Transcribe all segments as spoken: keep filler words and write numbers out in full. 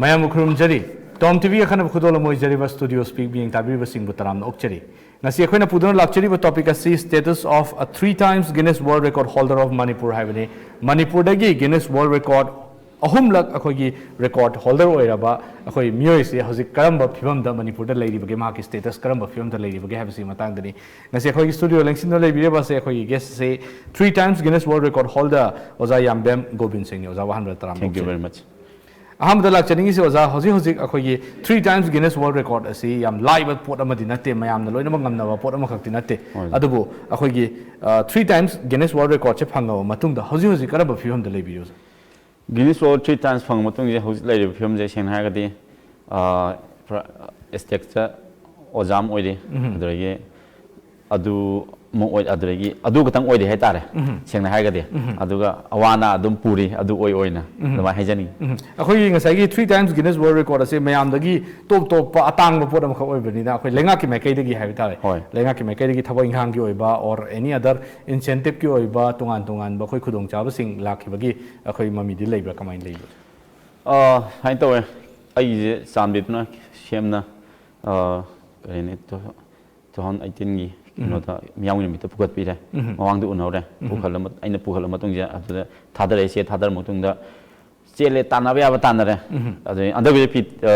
ꯃꯌꯥꯝꯕꯨ ꯈꯨꯔꯨꯝꯖꯔꯤ꯫ ꯇꯣꯝ ꯇꯤꯚꯤꯒꯤ ꯑꯈꯟꯅꯕ ꯈꯨꯗꯣꯜ ꯑꯃ ꯑꯣꯏꯖꯔꯤꯕ ꯁ꯭ꯇꯨꯗꯤꯑꯣꯁ ꯄꯤꯛ ꯃꯤꯠꯌꯦꯡ ꯇꯥꯕꯤꯔꯤꯕꯁꯤꯡꯕꯨ ꯇꯔꯥꯝꯅ ꯑꯣꯛꯆꯔꯤ꯫ ꯉꯁꯤ ꯑꯩꯈꯣꯏꯅ ꯄꯨꯗꯨꯅ ꯂꯥꯛꯆꯔꯤꯕ ꯇꯣꯄꯤꯛ ꯑꯁꯤ Status of a three times Guinness World Record holder of Manipur ꯍꯥꯏꯕꯅꯤ꯫ ꯃꯅꯤꯄꯨꯔꯗꯒꯤ ꯒꯤꯅꯦꯁ ꯋꯥꯔꯜ ꯔꯦꯀꯣꯔꯗ ꯑꯍꯨꯝꯂꯛ ꯑꯩꯈꯣꯏꯒꯤ ꯔꯦꯀꯣꯔꯗ ꯍꯣꯜꯗꯔ ꯑꯣꯏꯔꯕ ꯑꯩꯈꯣꯏ ꯃꯤꯑꯣꯏꯁꯦ ꯍꯧꯖꯤꯛ ꯀꯔꯝꯕ ꯐꯤꯕꯝꯗ ꯃꯅꯤꯄꯨꯔꯗ ꯂꯩꯔꯤꯕꯒꯦ, ꯃꯍꯥꯛꯀꯤ ꯁ꯭ꯇꯦꯇꯁ ꯀꯔꯝꯕ ꯐꯤꯕꯝꯗ ꯂꯩꯔꯤꯕꯒꯦ ꯍꯥꯏꯕꯁꯤꯒꯤ ꯃꯇꯥꯡꯗꯅꯤ꯫ ꯉꯁꯤ ꯑꯩꯈꯣꯏꯒꯤ ꯁ꯭ꯇꯨꯗꯤꯑꯣ ꯂꯦꯡꯁꯤꯟꯗꯨꯅ ꯂꯩꯕꯤꯔꯤꯕꯁꯦ ꯑꯩꯈꯣꯏꯒꯤ ꯒꯦꯁꯁꯦ three times Guinness World Record holder ꯑꯣꯖꯥ ꯌꯥꯝꯕꯦꯝ ꯒꯣꯕꯤꯟ ꯁꯤꯡꯅꯤ꯫ ꯑꯣꯖꯥꯕꯨ ꯑꯍꯥꯟꯕꯗ ꯇꯔꯥꯝꯅ Thank you ꯑꯣꯛꯆꯔꯤ꯫ very much. ꯑꯍꯥꯟꯕꯗ ꯂꯥꯛꯆꯅꯤꯡꯉꯤꯁꯤ ꯑꯣꯖꯥ, ꯍꯧꯖꯤꯛ ꯍꯧꯖꯤꯛ ꯑꯩꯈꯣꯏꯒꯤ three times Guinness World Record ꯑꯁꯤ ꯌꯥꯝ ꯂꯥꯏꯕ ꯄꯣꯠ ꯑꯃꯗꯤ ꯅꯠꯇꯦ, ꯃꯌꯥꯝꯅ ꯂꯣꯏꯅꯃꯛ ꯉꯝꯅꯕ ꯄꯣꯠ ꯑꯃꯈꯛꯇꯤ ꯅꯠꯇꯦ꯫ ꯍꯣꯏ꯫ ꯑꯗꯨꯕꯨ ꯑꯩꯈꯣꯏꯒꯤ three times Guinness World Recordꯁꯦ ꯐꯪꯉꯕ ꯃꯇꯨꯡꯗ ꯍꯧꯖꯤꯛ ꯍꯧꯖꯤꯛ ꯀꯔꯝꯕ ꯐꯤꯕꯝꯗ ꯂꯩꯕꯤꯔꯤ ꯑꯣꯖꯥ? Guinness World three times ꯐꯪꯉ ꯃꯇꯨꯡꯁꯦ ꯍꯧꯖꯤꯛ ꯂꯩꯔꯤꯕ ꯐꯤꯕꯝꯁꯦ ꯁꯦꯡꯅ ꯍꯥꯏꯔꯒꯗꯤ, ꯑ, ꯄꯨꯔꯥ ꯁ꯭ꯇꯦꯛꯁꯇ ꯑꯣꯖꯥ ꯑꯃ ꯑꯣꯏꯔꯤ, ꯎꯝ꯫ ꯑꯗꯨꯗꯒꯤ ꯑꯗꯨ ꯑꯃ ꯑꯣꯏ, ꯑꯗꯨꯗꯒꯤ ꯑꯗꯨ ꯈꯛꯇꯪ ꯑꯣꯏꯔꯤ ꯍꯥꯏꯇꯥꯔꯦ, ꯎꯝ꯫ ꯁꯦꯡꯅ ꯍꯥꯏꯔꯒꯗꯤ꯫ ꯎꯝ꯫ ꯑꯗꯨꯒ ꯑꯋꯥ ꯑꯅꯥ ꯑꯗꯨꯝ ꯄꯨꯔꯤ, ꯑꯗꯨ ꯑꯣꯏ ꯑꯣꯏꯅ ꯎꯝ꯫ ꯑꯗꯨꯃꯥꯏꯅ ꯍꯥꯏꯖꯅꯤꯡꯉꯤ꯫ ꯎꯝ꯫ ꯑꯩꯈꯣꯏꯒꯤ ꯉꯁꯥꯏꯒꯤ three times Guinness World Record ꯑꯁꯤ ꯃꯌꯥꯝꯗꯒꯤ ꯇꯣꯞ ꯇꯣꯞꯄ ꯑꯇꯥꯡꯕ ꯄꯣꯠ ꯑꯃꯈꯛ ꯑꯣꯏꯕꯅꯤꯅ ꯑꯩꯈꯣꯏ ꯂꯩꯉꯥꯛꯀꯤ ꯃꯥꯏꯀꯩꯗꯒꯤ ꯍꯥꯏꯕ ꯇꯥꯔꯦ, ꯍꯣꯏ꯫ ꯂꯩꯉꯥꯛꯀꯤ ꯃꯥꯏꯀꯩꯗꯒꯤ ꯊꯕꯛ ꯏꯪꯈꯥꯡꯒꯤ ꯑꯣꯏꯕ or any other incentiveꯀꯤ ꯑꯣꯏꯕ ꯇꯣꯉꯥꯟ ꯇꯣꯉꯥꯟꯕ ꯑꯩꯈꯣꯏ ꯈꯨꯗꯣꯡꯆꯥꯕꯁꯤꯡ ꯂꯥꯛꯈꯤꯕꯒꯤ ꯑꯩꯈꯣꯏ ꯃꯃꯤꯗꯤ ꯂꯩꯕ꯭ꯔꯥ, ꯀꯃꯥꯏꯅ ꯂꯩꯕ꯭ꯔꯥ? ꯑ, ꯁꯨꯃꯥꯏꯅ ꯇꯧꯋꯦ, ꯑꯩꯁꯦ ꯆꯥꯟꯕꯤꯗꯨꯅ ꯁꯦꯝꯅ, ꯑ, ꯀꯔꯤꯅꯤ, ꯇꯨ ꯊꯥꯎꯖꯟ ꯑꯩꯠꯇꯤꯟꯒꯤ ꯎꯝ꯫ ꯀꯩꯅꯣꯗ ꯃꯤꯌꯥꯝꯒꯤ ꯅꯨꯃꯤꯠꯇ ꯄꯨꯈꯠꯄꯤꯔꯦ꯫ ꯎꯝ꯫ ꯃꯃꯥꯡꯗ ꯎꯅꯍꯧꯔꯦ꯫ ꯎꯝ꯫ ꯄꯨꯈꯠꯂ ꯃ-, ꯑꯩꯅ ꯄꯨꯈꯠꯂ ꯃꯇꯨꯡꯁꯤꯗ ꯑꯗꯨꯗ ꯊꯥꯗꯔꯛꯑꯦ꯫ ꯆꯦ ꯊꯥꯗꯔ ꯃꯇꯨꯡꯗ ꯆꯦꯜꯂꯦ, ꯇꯥꯟꯅꯕ ꯌꯥꯕ ꯇꯥꯟꯅꯔꯦ꯫ ꯎꯝ꯫ ꯑꯗꯨꯗꯒꯤ ꯍꯟꯗꯛꯀꯤꯗꯤ ꯄꯤ-, ꯑ,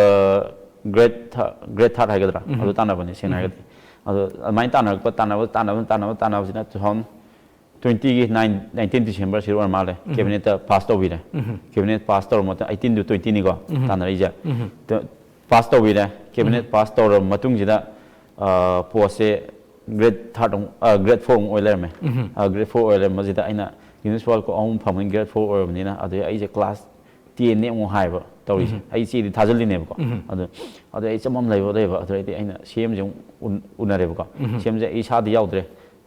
grade th-, grade third ꯍꯥꯏꯒꯗ꯭ꯔꯥ? ꯎꯝ꯫ ꯑꯗꯨ ꯇꯥꯟꯅꯕꯅꯤ, ꯁꯦꯡꯅ ꯎꯝ꯫ ꯍꯥꯏꯔꯒꯗꯤ꯫ ꯑꯗꯣ ꯑꯗꯨꯃꯥꯏꯅ ꯇꯥꯟꯅꯔꯛꯄ, ꯇꯥꯟꯅꯕ, ꯇꯥꯟꯅꯕ, ꯇꯥꯟꯅꯕ, ꯇꯥꯟꯅꯕꯁꯤꯅ two thousand twentyꯒꯤ nine, nineteen December ꯁꯤꯗ ꯑꯣꯏꯔ ꯃꯥꯜꯂꯦ꯫ ꯎꯝ꯫ Cabinet ꯇ pass ꯇꯧꯕꯤꯔꯦ꯫ ꯎꯝ꯫ Cabinet pass ꯇꯧꯔꯕ ꯃꯇꯨꯡ, eighteen to twentyꯅꯤꯀꯣ ꯎꯝ꯫ ꯇꯥꯟꯅꯔꯛꯏꯁꯦ꯫ ꯎꯝ꯫ ꯇ-, pass ꯇꯧꯕꯤꯔꯦ꯫ Cabinet ꯎꯝ꯫ Pass ꯇꯧꯔꯕ ꯃꯇꯨꯡꯁꯤꯗ, ꯑ, postꯁꯦ grade third ꯑꯃꯨꯛ, ꯑ, grade four ꯑꯃꯨꯛ ꯑꯣꯏ ꯂꯩꯔꯝꯃꯦ꯫ ꯎꯝ꯫ ꯑ, grade four ꯑꯣꯏ ꯂꯩꯔꯝꯕꯁꯤꯗ ꯑꯩꯅ Guinness World Record ꯑꯍꯨꯝ ꯐꯪꯕꯅꯤ, grade four ꯑꯣꯏꯔꯕꯅꯤꯅ꯫ ꯑꯗꯨꯗꯩ ꯑꯩꯁꯦ class tenꯅꯦ ꯑꯃꯨꯛ ꯍꯥꯏꯕ ꯇꯧꯔꯤꯁꯦ꯫ ꯎꯝ꯫ ꯑꯩ ꯆꯦꯗꯤ ꯊꯥꯖꯤꯜꯂꯤꯅꯦꯕꯀꯣ꯫ ꯎꯝ꯫ ꯑꯗꯣ, ꯑꯗꯣ ꯑꯩ ꯆꯃꯝ ꯂꯩꯕ, ꯂꯩꯕ꯫ ꯑꯗꯨꯗꯩꯗꯤ ꯑꯩꯅ CMꯁꯦ ꯑꯃꯨꯛ ꯎꯟ-, ꯎꯅꯔꯦꯕꯀꯣ꯫ ꯎꯝ꯫ CMꯁꯦ ꯑꯩ ꯏꯁꯥꯗꯤ ꯌꯥꯎꯗ꯭ꯔꯦ꯫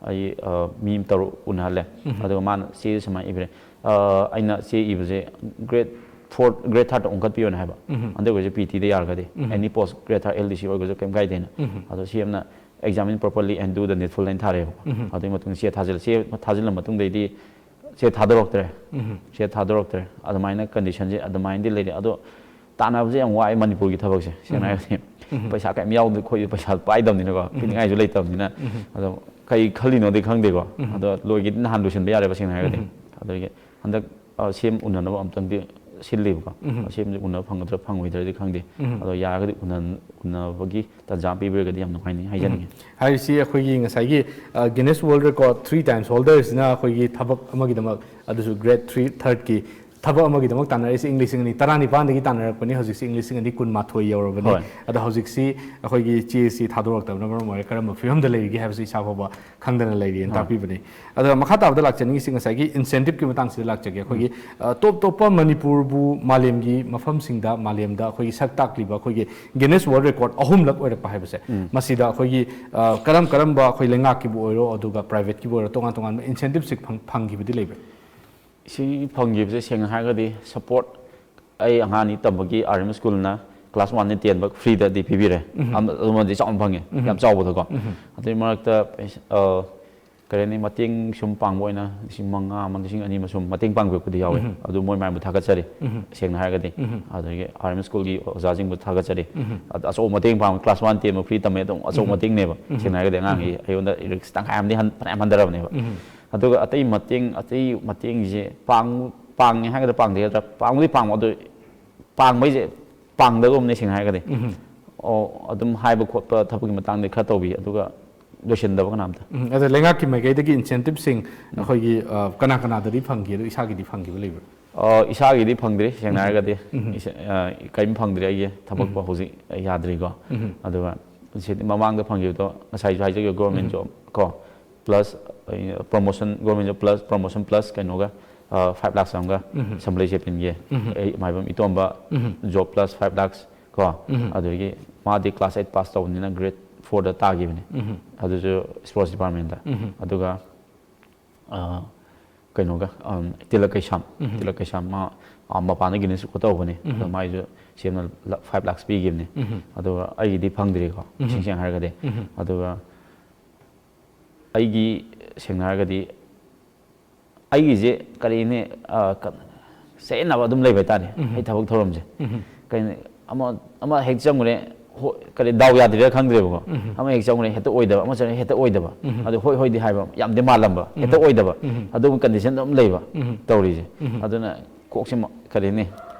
ꯑꯩ, ꯑ, ꯃꯤ ꯇꯔꯨꯛ ꯎꯅꯍꯜꯂꯦ꯫ ꯎꯝ꯫ ꯑꯗꯨꯒ ꯃꯥꯅ ꯆꯦ ꯁꯨꯃꯥꯏꯅ ꯏꯕꯤꯔꯦ꯫ ꯑ, ꯑꯩꯅ ꯆꯦ ꯏꯕꯁꯦ grade four, grade thirdꯇ ꯑꯣꯟꯈꯠꯄꯤꯌꯣꯅ ꯍꯥꯏꯕ꯫ ꯎꯝ꯫ ꯑꯗꯨ ꯑꯣꯏꯔꯒꯁꯨ PTꯗ ꯌꯥꯔꯒꯗꯤ, ꯎꯝ꯫ any post grade third, LDC ꯑꯣꯏꯔꯒꯁꯨ ꯀꯩꯝ ꯀꯥꯏꯗꯦꯅ꯫ ꯎꯝ꯫ ꯑꯗꯣ CMꯅ "Examine properly and do the needful" ꯍꯥꯏꯅ ꯊꯥꯔꯛꯑꯦꯕꯀꯣ꯫ ꯎꯝ꯫ ꯑꯗꯨꯒꯤ ꯃꯇꯨꯡꯗ ꯆꯦ ꯊꯥꯖꯤꯜꯂꯦ꯫ ꯆꯦ ꯊꯥꯖꯤꯜꯂ ꯃꯇꯨꯡꯗꯩꯗꯤ ꯆꯦ ꯊꯥꯗꯣꯔꯛꯇ꯭ꯔꯦ꯫ ꯎꯝ꯫ ꯆꯦ ꯊꯥꯗꯣꯔꯛꯇ꯭ꯔꯦ꯫ ꯑꯗꯨꯃꯥꯏꯅ conditionꯁꯦ ꯑꯗꯨꯃꯥꯏꯅꯗꯤ ꯂꯩꯔꯦ꯫ ꯑꯗꯣ ꯇꯥꯟꯅꯕꯁꯦ ꯌꯥꯝ ꯋꯥꯏ ꯃꯅꯤꯄꯨꯔꯒꯤ ꯊꯕꯛꯁꯦ, ꯁꯦꯡꯅ ꯍꯥꯏꯔꯒꯗꯤ꯫ ꯄꯩꯁꯥ ꯀꯩꯝ ꯌꯥꯎꯗꯦ, ꯑꯩꯈꯣꯏ ꯄꯩꯁꯥ ꯄꯥꯏꯗꯕꯅꯤꯅꯀꯣ, ꯄꯤꯅꯤꯡꯉꯥꯏꯁꯨ ꯂꯩꯇꯕꯅꯤꯅ꯫ ꯑꯗꯣ ꯀꯩ ꯈꯜꯂꯤꯅꯣꯗꯤ ꯈꯪꯗꯦꯀꯣ꯫ ꯑꯗꯣ ꯂꯣꯏꯒꯤꯗꯤ ꯅꯍꯥꯟ ꯂꯣꯏꯁꯤꯟꯕ ꯌꯥꯔꯦꯕ, ꯁꯦꯡꯅ ꯍꯥꯏꯔꯒꯗꯤ꯫ ꯑꯗꯨꯗꯒꯤ ꯍꯟꯗꯛ, ꯑ, ꯁꯦꯝ ꯎꯅꯅꯕ ꯑꯃꯨꯛꯇꯪꯗꯤ ꯁꯤꯜꯂꯤꯕꯀꯣ꯫ ꯁꯦꯝꯁꯦ ꯎꯅꯕ ꯐꯪꯒꯗ꯭ꯔꯥ ꯐꯪꯉꯣꯏꯗ꯭ꯔꯗꯤ ꯈꯪꯗꯦ꯫ ꯑꯗꯣ ꯌꯥꯔꯒꯗꯤ ꯎꯅ-, ꯎꯅꯕꯒꯤ ꯇꯥꯟꯖꯥ ꯑꯃ ꯄꯤꯕꯤꯔꯒꯗꯤ ꯌꯥꯝ ꯅꯨꯡꯉꯥꯏꯅꯤ ꯍꯥꯏꯖꯅꯤꯡꯉꯤ꯫ ꯍꯥꯏꯔꯤꯁꯤ ꯑꯩꯈꯣꯏꯒꯤ ꯉꯁꯥꯏꯒꯤ, ꯑ, Guinness World Record three times holderꯁꯤꯅ ꯑꯩꯈꯣꯏꯒꯤ ꯊꯕꯛ ꯑꯃꯒꯤꯗꯃꯛ, ꯑꯗꯨꯁꯨ grade three thirdꯀꯤ ꯊꯕꯛ ꯑꯃꯒꯤꯗꯃꯛ ꯇꯥꯟꯅꯔꯛꯏꯁꯦ, ꯏꯪ ꯂꯤꯁꯤꯡ ꯑꯅꯤ ꯇꯔꯥꯅꯤꯄꯥꯟꯗꯒꯤ ꯇꯥꯟꯅꯔꯛꯄꯅꯤ, ꯍꯧꯖꯤꯛꯁꯤ ꯏꯪ ꯂꯤꯁꯤꯡ ꯑꯅꯤ ꯀꯨꯟꯃꯥꯊꯣꯏ ꯌꯧꯔꯕꯅꯤ꯫ ꯍꯣꯏ꯫ ꯑꯗꯣ ꯍꯧꯖꯤꯛꯁꯤ ꯑꯩꯈꯣꯏꯒꯤ ꯆꯦ ꯑꯁꯤ ꯊꯥꯗꯣꯔꯛꯇꯕꯅ ꯃꯔꯝ ꯑꯣꯏꯔꯒ ꯀꯔꯝꯕ ꯐꯤꯕꯝꯗ ꯂꯩꯔꯤꯒꯦ ꯍꯥꯏꯕꯁꯤ ꯏꯁꯥ ꯐꯥꯎꯕ ꯈꯪꯗꯅ ꯂꯩꯔꯤꯅ ꯍꯣꯏ꯫ ꯇꯥꯛꯄꯤꯕꯅꯤ꯫ ꯑꯗꯣ ꯃꯈꯥ ꯇꯥꯕꯗ ꯂꯥꯛꯆꯅꯤꯡꯉꯤꯁꯤ ꯉꯁꯥꯏꯒꯤ incentiveꯀꯤ ꯃꯇꯥꯡꯁꯤꯗ ꯂꯥꯛꯆꯒꯦ꯫ ꯑꯩꯈꯣꯏꯒꯤ, ꯎꯝ꯫ ꯑ, ꯇꯣꯞ ꯇꯣꯞꯄ ꯃꯅꯤꯄꯨꯔꯕꯨ ꯃꯥꯂꯦꯝꯒꯤ ꯃꯐꯝꯁꯤꯡꯗ, ꯃꯥꯂꯦꯝꯗ ꯑꯩꯈꯣꯏꯒꯤ ꯁꯛ ꯇꯥꯛꯂꯤꯕ ꯑꯩꯈꯣꯏꯒꯤ Guinness World Record ꯑꯍꯨꯝꯂꯛ ꯑꯣꯏꯔꯛꯄ ꯍꯥꯏꯕꯁꯦ, ꯎꯝ꯫ ꯃꯁꯤꯗ ꯑꯩꯈꯣꯏꯒꯤ, ꯑ, ꯀꯔꯝ ꯀꯔꯝꯕ ꯑꯩꯈꯣꯏ ꯂꯩꯉꯥꯛꯀꯤꯕꯨ ꯑꯣꯏꯔꯣ, ꯑꯗꯨꯒ privateꯀꯤꯕꯨ ꯑꯣꯏꯔꯣ, ꯇꯣꯉꯥꯟ ꯇꯣꯉꯥꯟꯕ incentiveꯁꯤꯡ ꯐꯪ-, ꯐꯪꯈꯤꯕꯗꯤ ꯂꯩꯕ꯭ꯔꯥ? ꯁꯤ ꯐꯪꯈꯤꯕꯁꯦ ꯁꯦꯡꯅ ꯍꯥꯏꯔꯒꯗꯤ support, ꯑꯩ ꯑꯉꯥꯡ ꯑꯅꯤ ꯇꯝꯕꯒꯤ R M schoolꯅ class oneꯗꯒꯤ ten ꯐꯥꯎ freeꯗꯗꯤ ꯄꯤꯕꯤꯔꯦ꯫ ꯎꯝ꯫ ꯑꯃ-, ꯑꯗꯨꯃꯗꯤ ꯆꯥꯎꯅ ꯐꯪꯉꯦ, ꯎꯝ꯫ ꯌꯥꯝ ꯆꯥꯎꯕꯗꯀꯣ꯫ ꯎꯝ꯫ ꯑꯗꯨꯒꯤ ꯃꯔꯛꯇ ꯄꯩꯁꯥ, ꯑ, ꯀꯔꯤ ꯍꯥꯏꯅꯤ, ꯃꯇꯦꯡ ꯁꯨꯝ ꯄꯥꯡꯕ ꯑꯣꯏꯅ ꯂꯤꯁꯤꯡ ꯃꯉꯥ ꯑꯃ, ꯂꯤꯁꯤꯡ ꯑꯅꯤ ꯑꯃ ꯁꯨꯝ ꯃꯇꯦꯡ ꯄꯥꯡꯕꯤꯔꯛꯄꯗꯤ ꯌꯥꯎꯋꯦ꯫ ꯎꯝ꯫ ꯑꯗꯨ ꯃꯣꯏ ꯃꯌꯥꯝꯕꯨ ꯊꯥꯒꯠꯆꯔꯤ, ꯎꯝ꯫ ꯁꯦꯡꯅ ꯍꯥꯏꯔꯒꯗꯤ꯫ ꯎꯝ꯫ ꯑꯗꯒꯤ R M schoolꯒꯤ ꯑꯣꯖꯥꯁꯤꯡꯕꯨ ꯊꯥꯒꯠꯆꯔꯤ꯫ ꯎꯝ꯫ ꯑꯗ ꯑꯆꯧꯕ ꯃꯇꯦꯡ ꯄꯥꯡꯕ, class one ten ꯐꯥꯎ free ꯇꯝꯃꯦ, ꯑꯗꯨꯝ ꯑꯆꯧꯕ ꯎꯝ꯫ ꯃꯇꯦꯡꯅꯦꯕ꯫ ꯎꯝ꯫ ꯁꯦꯡꯅ ꯍꯥꯏꯔꯒꯗꯤ ꯑꯉꯥꯡꯒꯤ ꯎꯝ꯫ ꯑꯩꯉꯣꯟꯗ risk ꯇꯪꯈꯥꯏ ꯑꯃꯗꯤ ꯍꯟ-, ꯐꯅꯌꯥꯝ ꯍꯟꯊꯔꯕꯅꯦꯕ꯫ ꯎꯝ꯫ ꯑꯗꯨꯒ ꯑꯇꯩ ꯃꯇꯦꯡ, ꯑꯇꯩ ꯃꯇꯦꯡꯁꯦ ꯄꯥꯡ-, ꯄꯥꯡꯉꯦ ꯍꯥꯏꯒꯗ꯭ꯔꯥ ꯄꯥꯡꯗꯦ ꯍꯥꯏꯒꯗ꯭ꯔꯥ, ꯄꯥꯡꯕꯨꯗꯤ ꯄꯥꯡꯕ, ꯑꯗꯨ ꯄꯥꯡꯕꯩꯁꯦ ꯄꯥꯡꯗꯒꯨꯝꯅꯦ, ꯁꯦꯡꯅ ꯍꯥꯏꯔꯒꯗꯤ꯫ ꯎꯝ꯫ ꯑꯣ, ꯑꯗꯨꯝ ꯍꯥꯏꯕ ꯈꯣꯠꯄ ꯊꯕꯛꯀꯤ ꯃꯇꯥꯡꯗꯤ ꯈꯔ ꯇꯧꯕꯤ, ꯑꯗꯨꯒ ꯂꯣꯏꯁꯤꯟꯗꯕ ꯀꯅꯥꯝꯇ꯫ ꯎꯝ, ꯑꯗ ꯂꯩꯉꯥꯛꯀꯤ ꯃꯥꯏꯀꯩꯗꯒꯤ incentiveꯁꯤꯡ ꯎꯝ꯫ ꯑꯩꯈꯣꯏꯒꯤ, ꯑ, ꯀꯅꯥ ꯀꯅꯥꯗꯗꯤ ꯐꯪꯈꯤ, ꯑꯗꯨ ꯏꯁꯥꯒꯤꯗꯤ ꯐꯪꯈꯤꯕ ꯂꯩꯕ꯭ꯔꯥ? ꯑ, ꯏꯁꯥꯒꯤꯗꯤ ꯐꯪꯗ꯭ꯔꯤ, ꯁꯦꯡꯅ ꯎꯝ꯫ ꯍꯥꯏꯔꯒꯗꯤ꯫ ꯎꯝ꯫ ꯏꯁꯥ-, ꯑ, ꯀꯔꯤꯝ ꯐꯪꯗ꯭ꯔꯤ, ꯑꯩꯒꯤ ꯊꯕꯛꯄꯨ ꯎꯝ꯫ ꯍꯧꯖꯤꯛ ꯌꯥꯗ꯭ꯔꯤꯀꯣ꯫ ꯎꯝ꯫ ꯑꯗꯨꯒ ꯁꯤ ꯃꯃꯥꯡꯗ ꯐꯪꯈꯤꯕꯗꯣ ꯉꯁꯥꯏꯁꯨ ꯍꯥꯏꯖꯈꯤꯕ, government ꯎꯝ꯫ job ꯀꯣ, plus, ꯑ, promotion, government job plus promotion plus ꯀꯩꯅꯣꯒ, ꯑ, five lakhs ꯑꯃꯒ ꯎꯝ꯫ ꯁꯝꯕꯂꯩ ꯆꯦꯄꯤꯟꯒꯤ ꯎꯝ꯫ ꯑꯩ ꯃꯥꯏꯕꯝ ꯏꯇꯣꯝꯕ ꯎꯝ꯫ job plus five lakhs ꯀꯣ, ꯎꯝ꯫ ꯑꯗꯨꯗꯒꯤ ꯃꯥꯗꯤ class eight pass ꯇꯧꯕꯅꯤꯅ grade fourꯗ ꯇꯥꯈꯤꯕꯅꯤ꯫ ꯎꯝ꯫ ꯑꯗꯨꯁꯨ sports departmentꯇ꯫ ꯎꯝ꯫ ꯑꯗꯨꯒ, ꯑ, ꯀꯩꯅꯣꯒ, ꯑꯝ, ꯇꯤꯂꯛ ꯀꯩꯁꯥꯝ꯫ ꯎꯝ꯫ ꯇꯤꯂꯛ ꯀꯩꯁꯥꯝ ꯃꯥ, ꯑ, ꯃꯄꯥꯟꯗ Guinness Record ꯇꯧꯕꯅꯤ꯫ ꯎꯝ꯫ ꯑꯗꯣ ꯃꯥꯏꯁꯨ ꯁꯦꯝꯅ ꯂ-, five lakhs ꯄꯤꯈꯤꯕꯅꯤ꯫ ꯎꯝ꯫ ꯑꯗꯨꯒ ꯑꯩꯒꯤꯗꯤ ꯐꯪꯗ꯭ꯔꯤꯀꯣ, ꯎꯝ꯫ ꯏꯁꯦꯡ ꯁꯦꯡꯅ ꯍꯥꯏꯔꯒꯗꯤ꯫ ꯎꯝ꯫ ꯑꯗꯨꯒ ꯑꯩꯒꯤ, ꯁꯦꯡꯅ ꯍꯥꯏꯔꯒꯗꯤ, ꯑꯩꯒꯤꯁꯦ ꯀꯔꯤꯅꯤ, ꯑ, ꯀ-, ꯆꯌꯦꯠꯅꯕ ꯑꯗꯨꯝ ꯂꯩꯕ ꯍꯥꯏꯇꯥꯔꯦ, ꯎꯝ꯫ ꯑꯩ ꯊꯕꯛ ꯊꯧꯔꯝꯁꯦ꯫ ꯎꯝ꯫ ꯀꯩꯅꯣ, ꯑꯃ ꯑꯃ ꯍꯦꯛ ꯆꯪꯉꯨꯔꯦ, ꯍꯣ-, ꯀꯔꯤ, ꯗꯥꯎ ꯌꯥꯗ꯭ꯔꯤꯔꯥ ꯈꯪꯗ꯭ꯔꯦꯕꯀꯣ꯫ ꯑꯃ ꯍꯦꯛ ꯆꯪꯉꯨꯔꯦ, ꯍꯦꯛꯇ ꯑꯣꯏꯗꯕ, ꯑꯃ ꯆꯪꯉꯦ, ꯍꯦꯛꯇ ꯑꯣꯏꯗꯕ꯫ ꯑꯗꯨ ꯍꯣꯏ ꯍꯣꯏꯗꯤ ꯍꯥꯏꯕ, ꯌꯥꯝꯗꯤ ꯃꯥꯜꯂꯝꯕ, ꯍꯦꯛꯇ ꯑꯣꯏꯗꯕ꯫ ꯑꯗꯨꯒꯨꯝꯕ ꯀꯟꯗꯤꯁꯟꯗ ꯑꯗꯨꯝ ꯂꯩꯕ ꯇꯧꯔꯤꯁꯦ꯫ ꯑꯗꯨꯅ ꯀꯣꯛꯁꯦ ꯃ-, ꯀꯔꯤꯅꯤ,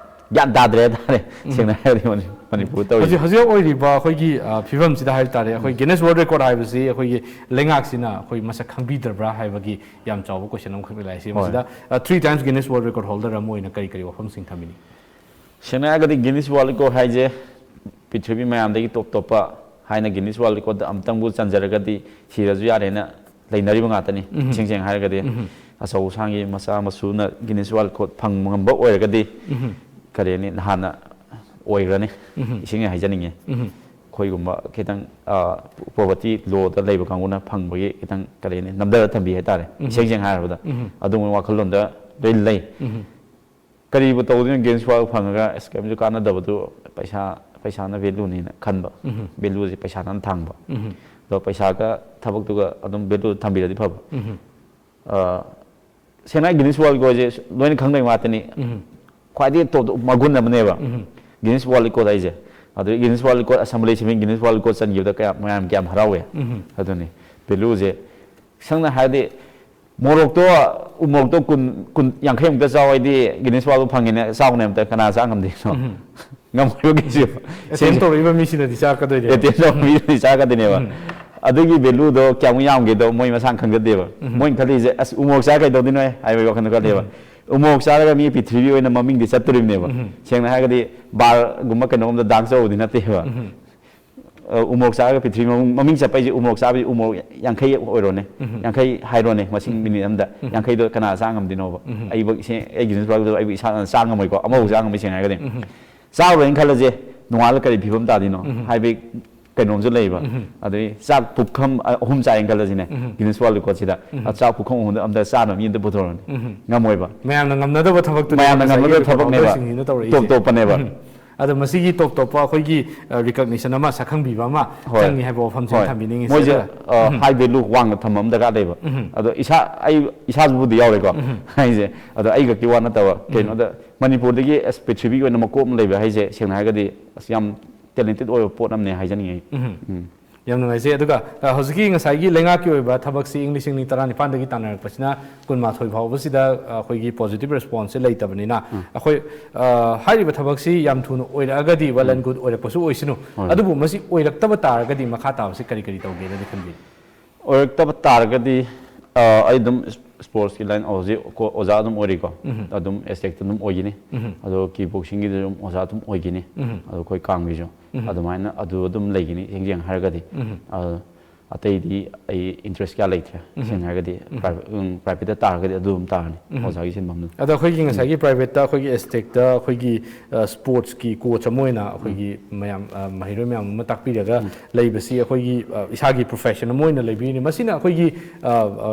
ꯒ꯭ꯌꯥꯟ ꯇꯥꯗ꯭ꯔꯦ ꯍꯥꯏꯇꯥꯔꯦ꯫ ꯁꯦꯡꯅ ꯍꯥꯏꯔꯗꯤ ꯃꯅꯤ-, ꯃꯅꯤꯄꯨꯔ ꯇꯧꯔꯤꯁꯦ꯫ ꯍꯧꯖꯤꯛ ꯍꯧꯖꯤꯛ ꯑꯣꯏꯔꯤꯕ ꯑꯩꯈꯣꯏꯒꯤ, ꯑ, ꯐꯤꯕꯝꯁꯤꯗ ꯍꯥꯏꯕ ꯇꯥꯔꯦ, ꯑꯩꯈꯣꯏ Guinness World Record ꯍꯥꯏꯕꯁꯤ ꯑꯩꯈꯣꯏꯒꯤ ꯂꯩꯉꯥꯛꯁꯤꯅ ꯑꯩꯈꯣꯏ ꯃꯁꯛ ꯈꯪꯕꯤꯗ꯭ꯔꯕ꯭ꯔꯥ ꯍꯥꯏꯕꯒꯤ ꯌꯥꯝ ꯆꯥꯎꯕ ꯀꯣꯏꯁꯟ ꯑꯃꯈꯛ ꯂꯥꯛꯑꯦ꯫ ꯁꯤ ꯍꯣꯏ꯫ ꯃꯁꯤꯗ, ꯑ, three times Guinness World Record holder ꯑꯃ ꯑꯣꯏꯅ ꯀꯔꯤ ꯀꯔꯤ ꯋꯥꯐꯝꯁꯤꯡ ꯊꯝꯕꯤꯅꯤ? ꯁꯦꯡꯅ ꯍꯥꯏꯔꯒꯗꯤ Guinness World Record ꯍꯥꯏꯁꯦ ꯄ꯭ꯔꯤꯊꯤꯕꯤ ꯃꯌꯥꯝꯗꯒꯤ ꯇꯣꯞ ꯇꯣꯞꯄ ꯍꯥꯏꯅ Guinness World Recordꯇ ꯑꯃꯨꯛꯇꯪꯕꯨ ꯆꯟꯖꯔꯒꯗꯤ ꯁꯤꯔꯁꯨ ꯌꯥꯔꯦꯅ ꯂꯩꯅꯔꯤꯕ ꯉꯥꯛꯇꯅꯤ꯫ ꯏꯁꯦꯡ ꯁꯦꯡꯅ ꯍꯥꯏꯔꯒꯗꯤ ꯑꯆꯧ ꯑꯁꯥꯡꯒꯤ ꯃꯆꯥ ꯃꯁꯨꯅ Guinness World Record ꯐꯪꯕ ꯉꯝꯕ ꯑꯣꯏꯔꯒꯗꯤ, ꯀꯔꯤ ꯍꯥꯏꯅꯤ, ꯅꯍꯥꯟꯅ ꯑꯣꯏꯈ꯭ꯔꯅꯤ꯫ ꯏꯁꯦꯡꯅ ꯍꯥꯏꯖꯅꯤꯡꯉꯤ꯫ ꯑꯩꯈꯣꯏꯒꯨꯝꯕ ꯈꯤꯇꯪ, ꯑ, poverty lawꯗ ꯂꯩꯕ ꯀꯥꯡꯕꯨꯅ ꯐꯪꯕꯒꯤ ꯈꯤꯇꯪ, ꯀꯔꯤ ꯍꯥꯏꯅꯤ, ꯅꯝꯊꯔ ꯊꯝꯕꯤ ꯍꯥꯏꯇꯥꯔꯦ꯫ ꯏꯁꯦꯡ ꯁꯦꯡꯅ ꯍꯥꯏꯔꯕꯗ ꯑꯗꯨꯒꯨꯝꯕ ꯋꯥꯈꯜꯂꯣꯟꯗ ꯂꯣꯏ ꯂꯩ꯫ ꯀꯔꯤꯕꯨ ꯇꯧꯗꯣꯏꯅꯣ, Guinness World ꯐꯪꯉꯒ ꯑꯁ ꯀꯔꯤꯝꯁꯨ ꯀꯥꯟꯅꯗꯕꯗꯨ, ꯄꯩꯁꯥ, ꯄꯩꯁꯥꯅ valueꯅꯤꯅ ꯈꯟꯕ꯫ Valueꯁꯦ ꯄꯩꯁꯥꯅ ꯊꯥꯡꯕ꯫ ꯑꯗꯣ ꯄꯩꯁꯥꯒ ꯊꯕꯛꯇꯨꯒ ꯑꯗꯨꯝ value ꯊꯝꯕꯤꯔꯗꯤ ꯐꯕ꯫ ꯑ, ꯁꯦꯡꯅ ꯍꯥꯏ Guinness World Recordꯁꯦ ꯂꯣꯏꯅ ꯈꯪꯅꯩ ꯉꯥꯛꯇꯅꯤ꯫ ꯈ꯭ꯋꯥꯏꯗꯒꯤ ꯇꯣꯞ ꯇꯣꯞ ꯃꯒꯨꯟ ꯑꯃꯅꯦꯕ Guinness World Record ꯍꯥꯏꯁꯦ꯫ ꯑꯗꯨꯗꯒꯤ Guinness World Record, ꯑꯁꯝꯕ ꯂꯩꯁꯤꯕꯤ Guinness World Record ꯆꯟꯈꯤꯕꯗ ꯀꯌꯥꯝ, ꯃꯌꯥꯝ ꯀꯌꯥꯝ ꯍꯔꯥꯎꯋꯦ꯫ ꯑꯗꯨꯅꯤ valueꯁꯦ꯫ ꯁꯝꯅ ꯍꯥꯏꯔꯗꯤ ꯃꯣꯔꯣꯛꯇꯣ, ꯎ ꯃꯣꯔꯣꯛꯇꯣ ꯀꯨꯟ, ꯀꯨꯟ, ꯌꯥꯡꯈꯩꯃꯨꯛꯇ ꯆꯥꯎ ꯍꯥꯏꯗꯤ Guinness World ꯐꯪꯉꯦꯅꯦ, ꯆꯥꯎꯅꯦ ꯑꯝꯇ ꯀꯅꯥ ꯆꯥ ꯉꯝꯗꯣꯏꯅꯣ? ꯉꯝꯃꯣꯏꯕ ꯀꯩꯁꯨ꯫ Attempt ꯇꯧꯔꯛꯏꯕ ꯃꯤꯁꯤꯅꯗꯤ ꯆꯥꯔꯛꯀꯗꯣꯏꯅꯦꯕ꯫ Attempt ꯇꯧꯔꯛꯏꯕ ꯃꯤꯁꯤꯅꯗꯤ ꯆꯥꯔꯛꯀꯗꯣꯏꯅꯦꯕ꯫ ꯑꯗꯨꯒꯤ valueꯗꯣ ꯀꯌꯥꯃꯨꯛ ꯌꯥꯝꯒꯦꯗꯣ ꯃꯣꯏ ꯃꯁꯥꯅ ꯈꯪꯖꯗꯦꯕ꯫ ꯃꯣꯏꯅ ꯈꯜꯂꯤꯁꯦ, "ꯑꯁ, ꯎ ꯃꯣꯔꯣꯛ ꯆꯥꯔ ꯀꯩꯗꯧꯗꯣꯏꯅꯣ?" ꯍꯥꯏꯕꯒꯤ ꯋꯥꯈꯜꯗ ꯈꯜꯂꯦꯕ꯫ ꯎ ꯃꯣꯔꯣꯛ ꯆꯥꯔꯒ ꯃꯤ ꯄ꯭ꯔꯤꯊꯤꯕꯤ ꯑꯣꯏꯅ ꯃꯃꯤꯡꯗꯤ ꯆꯠꯇꯣꯔꯤꯕꯅꯦꯕ꯫ ꯁꯦꯡꯅ ꯍꯥꯏꯔꯒꯗꯤ barꯒꯨꯝꯕ ꯀꯩꯅꯣꯒꯨꯝꯕꯗ dance ꯇꯧꯕꯗꯤ ꯅꯠꯇꯦꯕ꯫ ꯑ, ꯎ ꯃꯣꯔꯣꯛ ꯆꯥꯔꯒ ꯄ꯭ꯔꯤꯊꯤꯕꯤ ꯃꯃꯤꯡ, ꯃꯃꯤꯡ ꯆꯠꯄ ꯍꯥꯏꯁꯦ ꯎ ꯃꯣꯔꯣꯛ ꯆꯥꯕ ꯍꯥꯏꯁꯦ ꯎ ꯃꯣꯔꯣꯛ ꯌꯥꯡꯈꯩ ꯑꯣꯏꯔꯣꯅꯦ꯫ ꯌꯥꯡꯈꯩ ꯍꯥꯏꯔꯣꯅꯦ, ꯃꯁꯤꯡ minute ꯑꯃꯗ꯫ ꯌꯥꯡꯈꯩꯗꯣ ꯀꯅꯥ ꯆꯥ ꯉꯝꯗꯣꯏꯅꯣꯕ? ꯑꯩꯕꯨ ꯏꯁꯦ-, ꯑꯩ Guinness Worldꯗ ꯑꯩꯕꯨ ꯏꯁꯥꯅ ꯆꯥ ꯉꯝꯃꯣꯏꯀꯣ꯫ ꯑꯃꯐꯥꯎ ꯆꯥ ꯉꯝꯃꯣꯏ, ꯁꯦꯡꯅ ꯍꯥꯏꯔꯒꯗꯤ꯫ ꯆꯥꯔꯨꯔꯦꯅ ꯈꯜꯂꯁꯦ, ꯅꯣꯡꯉꯥꯜꯂ ꯀꯔꯤ ꯐꯤꯕꯝ ꯇꯥꯗꯣꯏꯅꯣ ꯍꯥꯏꯕꯒꯤ ꯀꯩꯅꯣꯝꯁꯨ ꯂꯩꯕ꯫ ꯑꯗꯩ ꯆꯥꯛ ꯄꯨꯈꯝ ꯑꯍꯨꯝ ꯆꯥꯏꯅ ꯈꯜꯂꯁꯤꯅꯦ, Guinness World Recordꯁꯤꯗ꯫ ꯑ, ꯆꯥꯛ ꯄꯨꯈꯝ ꯑꯍꯨꯝꯗ ꯑꯝꯇ ꯆꯥꯅꯕ ꯃꯤ ꯑꯝꯇ ꯄꯨꯊꯣꯔꯛꯑꯣꯅꯦ꯫ ꯉꯝꯃꯣꯏꯕ꯫ ꯃꯌꯥꯝꯅ ꯉꯝꯅꯗꯕ ꯊꯕꯛꯇꯨꯅꯦꯕ ꯃꯌꯥꯝꯅ ꯉꯝꯅꯗꯕ ꯉꯁꯥꯏꯒꯤ ꯊꯕꯛꯅꯦꯕ꯫ Record holderꯁꯤꯡꯁꯤꯅ ꯇꯧꯔꯛꯏꯁꯦ꯫ ꯇꯣꯞ ꯇꯣꯞꯄꯅꯦꯕ꯫ ꯑꯗꯣ ꯃꯁꯤꯒꯤ ꯇꯣꯞ ꯇꯣꯞꯄ ꯑꯩꯈꯣꯏꯒꯤ ꯔꯤꯀꯛꯅꯤꯁꯟ ꯑꯃ, ꯁꯛꯈꯪꯕꯤꯕ ꯑꯃ ꯍꯣꯏ꯫ ꯆꯪꯉꯤ ꯍꯥꯏꯕ ꯋꯥꯐꯝꯁꯤ ꯍꯣꯏ꯫ ꯊꯝꯕꯤꯅꯤꯡꯉꯤ, ꯃꯣꯏꯁꯦ ꯁꯤꯗ꯫ ꯍꯥꯏ ꯚꯦꯂꯨ ꯋꯥꯡꯅ ꯊꯝꯕ ꯑꯃ ꯗꯔꯀꯥꯔ ꯂꯩꯕ꯫ ꯑꯗꯣ ꯏꯁꯥ ꯑꯩ ꯏꯁꯥꯁꯤꯕꯨꯗꯤ ꯌꯥꯎꯔꯦꯀꯣ ꯍꯥꯏꯁꯦ꯫ ꯑꯗꯣ ꯑꯩ ꯈꯛꯀꯤ ꯋꯥ ꯅꯠꯇꯕ, ꯀꯩꯅꯣꯗ ꯃꯅꯤꯄꯨꯔꯗꯒꯤ ꯑꯁ ꯄ꯭ꯔꯤꯊꯤꯕꯤꯒꯤ ꯑꯣꯏꯅ ꯃꯀꯣꯛ ꯑꯃ ꯂꯩꯕ ꯍꯥꯏꯁꯦ, ꯁꯦꯡꯅ ꯍꯥꯏꯔꯒꯗꯤ ꯑꯁ ꯌꯥꯝ ꯇꯦꯂꯦꯟꯇꯦꯠ ꯑꯣꯏꯕ ꯄꯣꯠ ꯑꯃꯅꯦ ꯍꯥꯏꯖꯅꯤꯡꯉꯤ꯫ ꯎꯝ꯫ ꯌꯥꯝ ꯅꯨꯡꯉꯥꯏꯖꯩ꯫ ꯑꯗꯨꯒ ꯑ, ꯍꯧꯖꯤꯛꯀꯤ ꯉꯁꯥꯏꯒꯤ ꯂꯩꯉꯥꯛꯀꯤ ꯑꯣꯏꯕ ꯊꯕꯛꯁꯤ ꯏꯪ ꯂꯤꯁꯤꯡ ꯑꯅꯤ ꯇꯔꯥꯅꯤꯄꯥꯟꯗꯒꯤ ꯇꯥꯟꯅꯔꯛꯄꯁꯤꯅ ꯀꯨꯟꯃꯥꯊꯣꯏ ꯐꯥꯎꯕꯁꯤꯗ, ꯑ, ꯑꯩꯈꯣꯏꯒꯤ ꯄꯣꯖꯤꯇꯤꯚ ꯔꯦꯁꯄꯣꯟꯁꯁꯦ ꯂꯩꯇꯕꯅꯤꯅ, ꯑꯩꯈꯣꯏ, ꯑ, ꯍꯥꯏꯔꯤꯕ ꯊꯕꯛꯁꯤ ꯌꯥꯝ ꯊꯨꯅ ꯑꯣꯏꯔꯛꯑꯒꯗꯤ well and good ꯑꯣꯏꯔꯛꯄꯁꯨ ꯑꯣꯏꯁꯅꯨ꯫ ꯍꯣꯏ꯫ ꯑꯗꯨꯕꯨ ꯃꯁꯤ ꯑꯣꯏꯔꯛꯇꯕ ꯇꯥꯔꯒꯗꯤ ꯃꯈꯥ ꯇꯥꯕꯁꯤ ꯀꯔꯤ ꯀꯔꯤ ꯇꯧꯒꯦꯅꯗꯤ ꯈꯟꯕꯤ? ꯑꯣꯏꯔꯛꯇꯕ ꯇꯥꯔꯒꯗꯤ, ꯑ, ꯑꯩ ꯑꯗꯨꯝ ꯏꯁꯄꯣꯔꯠꯁꯀꯤ ꯂꯥꯏꯟ ꯍꯧꯖꯤꯛ ꯀꯣ-, ꯑꯣꯖꯥ ꯑꯗꯨꯝ ꯑꯣꯏꯔꯤꯀꯣ꯫ ꯑꯗꯨꯝ ꯑꯦꯁꯇꯦꯛꯇ ꯑꯗꯨꯝ ꯑꯣꯏꯒꯅꯤ꯫ ꯑꯗꯣ ꯀꯤꯛ ꯕꯣꯛꯁꯤꯡꯒꯤꯗ ꯑꯗꯨꯝ ꯑꯣꯖꯥ ꯑꯗꯨꯝ ꯑꯣꯏꯒꯅꯤ꯫ ꯑꯗꯣ ꯑꯩꯈꯣꯏ ꯀꯥꯡꯒꯤꯁꯨ ꯑꯗꯨꯃꯥꯏꯅ ꯑꯗꯨ ꯑꯗꯨꯝ ꯂꯩꯒꯅꯤ, ꯌꯦꯡ ꯌꯦꯡ ꯍꯥꯏꯔꯒꯗꯤ꯫ ꯑ, ꯑꯇꯩꯗꯤ ꯑꯩ ꯏꯟꯇꯔꯦꯁ ꯀꯌꯥ ꯂꯩꯇ꯭ꯔꯦ, ꯁꯦꯡꯅ ꯍꯥꯏꯔꯒꯗꯤ꯫ ꯄ꯭ꯔꯥꯏꯚꯦꯠ, ꯎꯝ, ꯄ꯭ꯔꯥꯏꯚꯦꯠꯇ ꯇꯥꯔꯒꯗꯤ ꯑꯗꯨ ꯑꯗꯨꯝ ꯇꯥꯔꯅꯤ, ꯑꯣꯖꯥꯒꯤ ꯁꯤꯟꯐꯝꯗꯨ꯫ ꯑꯗꯣ ꯑꯩꯈꯣꯏꯒꯤ ꯉꯁꯥꯏꯒꯤ ꯄ꯭ꯔꯥꯏꯚꯦꯠꯇ ꯑꯩꯈꯣꯏꯒꯤ ꯑꯦꯁꯇꯦꯛꯇ ꯑꯩꯈꯣꯏꯒꯤ, ꯑ, ꯁ꯭ꯄꯣꯔꯠꯁꯀꯤ ꯀꯣꯆ ꯑꯃ ꯑꯣꯏꯅ ꯑꯩꯈꯣꯏꯒꯤ ꯃꯌꯥꯝ, ꯑ, ꯃꯍꯩꯔꯣꯏ ꯃꯌꯥꯝ ꯑꯃ ꯇꯥꯛꯄꯤꯔꯒ ꯂꯩꯕꯁꯤ ꯑꯩꯈꯣꯏꯒꯤ, ꯑ, ꯏꯁꯥꯒꯤ ꯄ꯭ꯔꯣꯐꯦꯁꯟ ꯑꯃ ꯑꯣꯏꯅ ꯂꯩꯕꯤꯔꯤꯅꯤ꯫ ꯃꯁꯤꯅ ꯑꯩꯈꯣꯏꯒꯤ, ꯑ, ꯑ,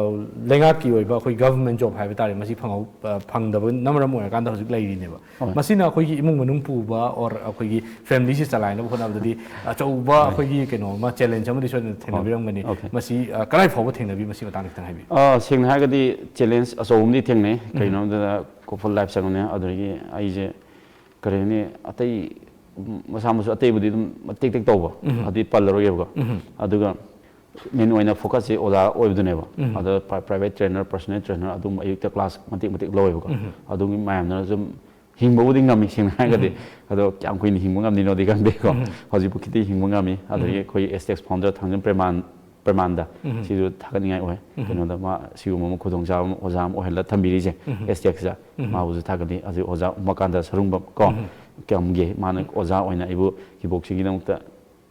ꯂꯩꯉꯥꯛꯀꯤ ꯑꯣꯏꯕ ꯑꯩꯈꯣꯏ ꯒꯚꯔꯟꯃꯦꯟ ꯖꯣꯕ ꯍꯥꯏꯕ ꯇꯥꯔꯦ, ꯃꯁꯤ ꯐꯪꯍꯧ-, ꯑ, ꯐꯪꯗꯕꯅ ꯃꯔꯝ ꯑꯣꯏꯔꯀꯥꯟꯗ ꯍꯧꯖꯤꯛ ꯂꯩꯔꯤꯅꯦꯕ꯫ ꯍꯣꯏ꯫ ꯃꯁꯤꯅ ꯑꯩꯈꯣꯏꯒꯤ ꯏꯃꯨꯡ ꯃꯅꯨꯡ ꯄꯨꯕ or ꯑꯩꯈꯣꯏꯒꯤ ꯐꯦꯃꯤꯂꯤꯁꯤ ꯆꯂꯥꯏꯅꯕ ꯍꯣꯠꯅꯕꯗꯗꯤ ꯑꯆꯧꯕ ꯑꯩꯈꯣꯏꯒꯤ ꯀꯩꯅꯣ ꯑꯃ, ꯆꯦꯂꯦꯟꯖ ꯑꯃꯗꯤ ꯁꯣꯏꯗꯅ ꯊꯦꯡꯅꯕꯤꯔꯝꯒꯅꯤ꯫ Okay꯫ ꯃꯁꯤ, ꯑ, ꯀꯗꯥꯏ ꯐꯥꯎꯕ ꯊꯦꯡꯅꯕꯤ? ꯃꯁꯤ ꯃꯇꯥꯡꯗ ꯈꯤꯇꯪ ꯍꯥꯏꯕꯤꯌꯨ꯫ ꯑ, ꯁꯦꯡꯅ ꯍꯥꯏꯔꯒꯗꯤ ꯆꯦꯂꯦꯟꯖ ꯑꯆꯧꯕ ꯑꯃꯗꯤ ꯊꯦꯡꯅꯩ꯫ ꯀꯩꯅꯣ ꯍꯥꯏꯕꯗ ꯀꯣꯔꯄꯣꯔꯦꯠ ꯂꯥꯏꯐ ꯆꯪꯕꯅꯦ, ꯑꯗꯨꯗꯒꯤ ꯑꯩꯁꯦ ꯀꯔꯤ ꯍꯥꯏꯅꯤ, ꯑꯇꯩ, ꯎꯝ, ꯃꯁꯥ ꯃꯁꯨ ꯑꯇꯩꯕꯨꯗꯤ ꯑꯗꯨꯝ ꯇꯦꯛ ꯇꯦꯛ ꯇꯧꯕ, ꯑꯗꯨꯗꯤ ꯄꯜꯂꯔꯣꯏꯒꯦꯕꯀꯣ꯫ ꯑꯗꯨꯒ ꯃꯦꯟ ꯑꯣꯏꯅ ꯐꯣꯀꯁꯁꯦ ꯑꯣꯖꯥ ꯑꯣꯏꯕꯗꯨꯅꯦꯕ꯫ ꯑꯗ ꯄ꯭ꯔꯥꯏ-, ꯄ꯭ꯔꯥꯏꯚꯦꯠ ꯇ꯭ꯔꯦꯅꯔ, ꯄꯔꯁꯣꯅꯦꯜ ꯇ꯭ꯔꯦꯅꯔ ꯑꯗꯨꯝ ꯑꯌꯨꯛꯇ ꯀ꯭ꯂꯥꯁ ꯃꯇꯦꯛ ꯃꯇꯦꯛ ꯂꯧꯋꯦꯕꯀꯣ꯫ ꯑꯗꯨꯒꯤ ꯃꯌꯥꯝꯗꯨꯅ ꯁꯨꯝ ꯍꯤꯡꯕꯕꯨꯗꯤ ꯉꯝꯃꯤ, ꯁꯦꯡꯅ ꯍꯥꯏꯔꯒꯗꯤ꯫ ꯑꯗꯣ ꯀꯌꯥꯝ ꯀꯨꯏꯅ ꯍꯤꯡꯕ ꯉꯝꯗꯣꯏꯅꯣꯗꯤ ꯈꯪꯗꯦꯀꯣ꯫ ꯍꯧꯖꯤꯛꯄꯨ ꯈꯤꯇꯪ ꯍꯤꯡꯕ ꯉꯝꯃꯤ꯫ ꯑꯗꯒꯤ ꯑꯩꯈꯣꯏꯒꯤ ꯑꯦꯁꯇꯦꯛꯁ ꯐꯥꯎꯟꯗꯔ ꯊꯥꯡꯖꯝ ꯄ꯭ꯔꯦꯃꯥꯟ-, ꯄ꯭ꯔꯦꯃꯥꯟꯗ, ꯁꯤꯁꯨ ꯊꯥꯒꯠꯅꯤꯡꯉꯥꯏ ꯑꯣꯏ꯫ ꯀꯩꯅꯣꯗ ꯃꯥ ꯁꯤꯒꯨꯝꯕ ꯑꯃ ꯈꯨꯗꯣꯡꯆꯥꯕ ꯑꯃ ꯑꯣꯖꯥ ꯑꯃ ꯑꯣꯏꯍꯜꯂ ꯊꯝꯕꯤꯔꯤꯁꯦ ꯑꯦꯁꯇꯦꯛꯁꯤꯗ꯫ ꯃꯥꯕꯨꯁꯨ ꯊꯥꯒꯠꯂꯤ꯫ ꯑꯗꯨ ꯑꯣꯖꯥ ꯎꯃꯥꯀꯥꯟꯇ ꯁꯔꯨꯡꯕꯝ ꯀꯣ, ꯀꯌꯥꯝꯒꯦ, ꯃꯥꯅ ꯑꯣꯖꯥ ꯑꯣꯏꯅ ꯑꯩꯕꯨ ꯀꯤꯛ ꯕꯣꯛꯁꯤꯡꯒꯤꯗꯃꯛꯇ,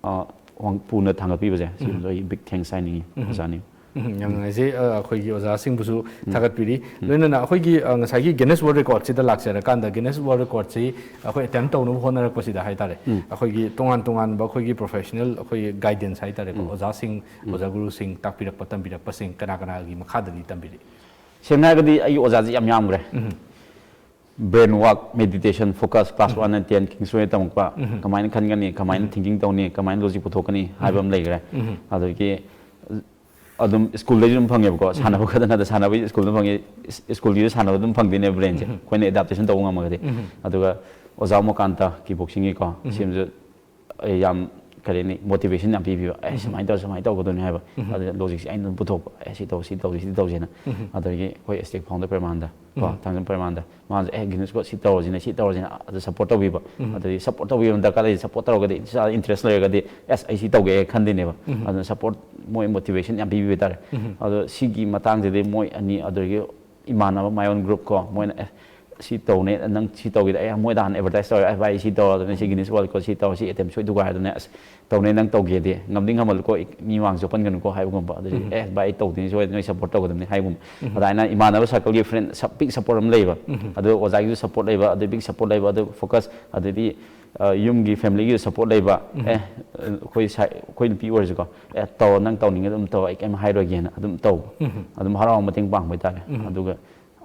ꯑ, ꯋꯥꯡ-, ꯄꯨꯅ ꯊꯥꯡꯒꯠꯄꯤꯕꯁꯦ, ꯁꯤꯒꯨꯝꯕꯁꯨ ꯑꯩ ꯕꯤꯛ ꯊꯦꯡꯛꯁ ꯍꯥꯏꯅꯤꯡꯉꯤ ꯑꯣꯖꯥꯅꯤ꯫ ꯎꯝ, ꯌꯥꯝ ꯅꯨꯡꯉꯥꯏꯖꯩ꯫ ꯑ, ꯑꯩꯈꯣꯏꯒꯤ ꯑꯣꯖꯥꯁꯤꯡꯕꯨꯁꯨ ꯊꯥꯒꯠꯄꯤꯔꯤ꯫ ꯂꯣꯏꯅꯅ ꯑꯩꯈꯣꯏꯒꯤ, ꯑ, ꯉꯁꯥꯏꯒꯤ ꯒꯤꯅꯦꯁ ꯋꯥꯔꯜ ꯔꯦꯀꯣꯔꯗꯁꯤꯗ ꯂꯥꯛꯆꯔꯀꯥꯟꯗ, ꯒꯤꯅꯦꯁ ꯋꯥꯔꯜ ꯔꯦꯀꯣꯔꯗꯁꯤ ꯑꯩꯈꯣꯏ ꯑꯦꯇꯦꯝꯞ ꯇꯧꯅꯕ ꯍꯣꯠꯅꯔꯛꯄꯁꯤꯗ ꯍꯥꯏꯇꯥꯔꯦ, ꯑꯩꯈꯣꯏꯒꯤ ꯇꯣꯉꯥꯟ ꯇꯣꯉꯥꯟꯕ ꯑꯩꯈꯣꯏꯒꯤ ꯄ꯭ꯔꯣꯐꯦꯁꯅꯦꯜ ꯑꯩꯈꯣꯏꯒꯤ ꯒꯥꯏꯗꯦꯟꯁ ꯍꯥꯏꯇꯥꯔꯦꯀꯣ, ꯑꯣꯖꯥꯁꯤꯡ, ꯑꯣꯖꯥ ꯒꯨꯔꯨꯁꯤꯡ, ꯇꯥꯛꯄꯤꯔꯛꯄ ꯇꯝꯕꯤꯔꯛꯄꯁꯤꯡ ꯀꯅꯥ ꯀꯅꯥꯒꯤ ꯃꯈꯥꯗꯗꯤ ꯇꯝꯕꯤꯔꯛꯏ? ꯁꯦꯡꯅ ꯍꯥꯏꯔꯒꯗꯤ ꯑꯩꯒꯤ ꯑꯣꯖꯥꯁꯤ ꯌꯥꯝ ꯌꯥꯝꯈ꯭ꯔꯦ꯫ brain work, meditation, focus, class one and ten Kingsway ꯇꯝꯃꯛꯄ, ꯀꯃꯥꯏꯅ ꯈꯟꯒꯅꯤ, ꯀꯃꯥꯏꯅ thinking ꯇꯧꯅꯤ, ꯀꯃꯥꯏꯅ logic ꯄꯨꯊꯣꯛꯀꯅꯤ ꯍꯥꯏꯕ ꯑꯃ ꯂꯩꯈ꯭ꯔꯦ꯫ ꯑꯗꯒꯤ ꯑꯗꯨꯝ ꯁ꯭ꯀꯨꯜꯗꯩꯁꯨ ꯑꯗꯨꯝ ꯐꯪꯉꯦꯕꯀꯣ, ꯁꯥꯟꯅꯕ ꯈꯛꯇ ꯅꯠꯇ, ꯁꯥꯟꯅꯕꯒꯤ ꯁ꯭ꯀꯨꯜꯗ ꯐꯪꯉꯤ, ꯁ꯭ꯀꯨꯜꯒꯤꯁꯨ ꯁꯥꯟꯅꯕ ꯑꯗꯨꯝ ꯐꯪꯗꯣꯏꯅꯦ brainꯁꯦ, ꯑꯩꯈꯣꯏꯅ adaptation ꯇꯧꯕ ꯉꯝꯃꯒꯗꯤ꯫ ꯑꯗꯨꯒ ꯑꯣꯖꯥ ꯃꯣꯀꯥꯟꯇ ꯀꯤꯛ ꯕꯣꯛꯁꯤꯡꯒꯤꯀꯣ, ꯁꯤꯝꯁꯨ ꯑꯩ ꯌꯥꯝ, ꯀꯔꯤ ꯍꯥꯏꯅꯤ, motivation ꯌꯥꯝ ꯄꯤꯕꯤꯕ꯫ "ꯑꯦ, ꯁꯨꯃꯥꯏꯅ ꯇꯧꯔ, ꯁꯨꯃꯥꯏꯅ ꯇꯧꯒꯗꯕꯅꯤ" ꯍꯥꯏꯕ꯫ ꯑꯗꯨꯅ logicꯁꯦ ꯑꯩꯅ ꯑꯗꯨꯝ ꯄꯨꯊꯣꯛꯄ, "ꯑꯦ, ꯁꯤ ꯇꯧ, ꯁꯤ ꯇꯧꯁꯤ, ꯁꯤ ꯇꯧꯁꯦꯅ"꯫ ꯑꯗꯒꯤ ꯑꯩꯈꯣꯏ Aztec founder ꯄ꯭ꯔꯦꯃꯥꯟꯗ ꯀꯣ, ꯊꯥꯡꯖꯝ ꯄ꯭ꯔꯦꯃꯥꯟꯗ, ꯃꯥꯅꯁꯨ "ꯑꯦ, Guinness Record ꯁꯤ ꯇꯧꯔꯁꯤꯅꯦ, ꯁꯤ ꯇꯧꯔꯁꯤꯅꯦ", ꯑꯗꯨ support ꯇꯧꯕꯤꯕ꯫ ꯑꯗꯒꯤ support ꯇꯧꯕꯤꯕ ꯑꯃ ꯗꯔꯀꯥꯔ ꯂꯩ, support ꯇꯧꯔꯒꯗꯤ, ꯏꯁꯥꯗ interest ꯂꯩꯔꯒꯗꯤ, "ꯑꯁ, ꯑꯩ ꯁꯤ ꯇꯧꯒꯦ" ꯈꯟꯗꯣꯏꯅꯦꯕ꯫ ꯑꯗꯨꯅ support, ꯃꯣꯏ motivation ꯌꯥꯝ ꯄꯤꯕꯤꯕ ꯍꯥꯏꯇꯥꯔꯦ꯫ ꯑꯗꯣ ꯁꯤꯒꯤ ꯃꯇꯥꯡꯁꯤꯗꯤ ꯃꯣꯏ ꯑꯅꯤ, ꯑꯗꯒꯤ ꯏꯃꯥꯟꯅꯕ, my own group ꯀꯣ, ꯃꯣꯏꯅ "ꯑꯦ, ꯁꯤ ꯇꯧꯅꯦ, ꯅꯪ ꯁꯤ ꯇꯧꯒꯦꯗꯤ", ꯑꯩ ꯃꯣꯏꯗ ꯍꯥꯟꯅ advertise ꯇꯧꯔꯦ, "ꯑꯦ ꯚꯥꯏ, ꯁꯤ ꯇꯧꯔ ꯑꯗꯨꯅ ꯁꯤ Guinness World Record ꯁꯤ ꯇꯧꯔ, ꯁꯤ attempt ꯁꯣꯏ ꯇꯧꯒꯥꯏ ꯑꯗꯨꯅꯦ, ꯑꯁ, ꯇꯧꯅꯦ, ꯅꯪ ꯇꯧꯒꯦꯗꯤ ꯉꯝꯗꯤ ꯉꯝꯍꯜꯂꯨꯀꯣ, ꯃꯤ ꯃꯃꯥꯡ ꯆꯣꯞꯍꯟꯒꯅꯨꯀꯣ" ꯍꯥꯏꯕꯒꯨꯝꯕ꯫ ꯑꯗꯒꯤ "ꯑꯦ ꯚꯥꯏ, ꯑꯩ ꯇꯧꯗꯣꯏꯅꯤ, ꯁꯣꯏ ꯅꯣꯏ support ꯇꯧꯒꯗꯕꯅꯤ" ꯍꯥꯏꯕꯒꯨꯝꯕ꯫ ꯑꯗꯨꯃꯥꯏꯅ ꯏꯃꯥꯟꯅꯕ circleꯒꯤ friend ꯁꯞ-, big support ꯑꯃ ꯂꯩꯕ꯫ ꯑꯗꯨ ꯑꯣꯖꯥꯒꯤꯁꯨ support ꯂꯩꯕ, ꯑꯗꯩ big support ꯂꯩꯕ, ꯑꯗꯨ focus, ꯑꯗꯩꯗꯤ, ꯑ, ꯌꯨꯝꯒꯤ familyꯒꯤ support ꯂꯩꯕ꯫ "ꯑꯦ, ꯑꯩꯈꯣꯏ ꯁꯥꯏ-, ꯑꯩꯈꯣꯏ ꯅꯨꯄꯤ ꯑꯣꯏꯔꯁꯨꯀꯣ, ꯑꯦ, ꯇꯧꯔꯣ, ꯅꯪ ꯇꯧꯅꯤꯡꯉꯦ ꯑꯗꯨꯝ ꯇꯧꯔꯣ, ꯑꯩ ꯀꯩꯝ ꯍꯥꯏꯔꯣꯏꯒꯦꯅ" ꯑꯗꯨꯝ ꯇꯧꯕ꯫ ꯑꯗꯨꯝ ꯍꯔꯥꯎ ꯃꯇꯦꯡ ꯄꯥꯡꯕ ꯍꯥꯏꯇꯥꯔꯦ꯫ ꯑꯗꯨꯒ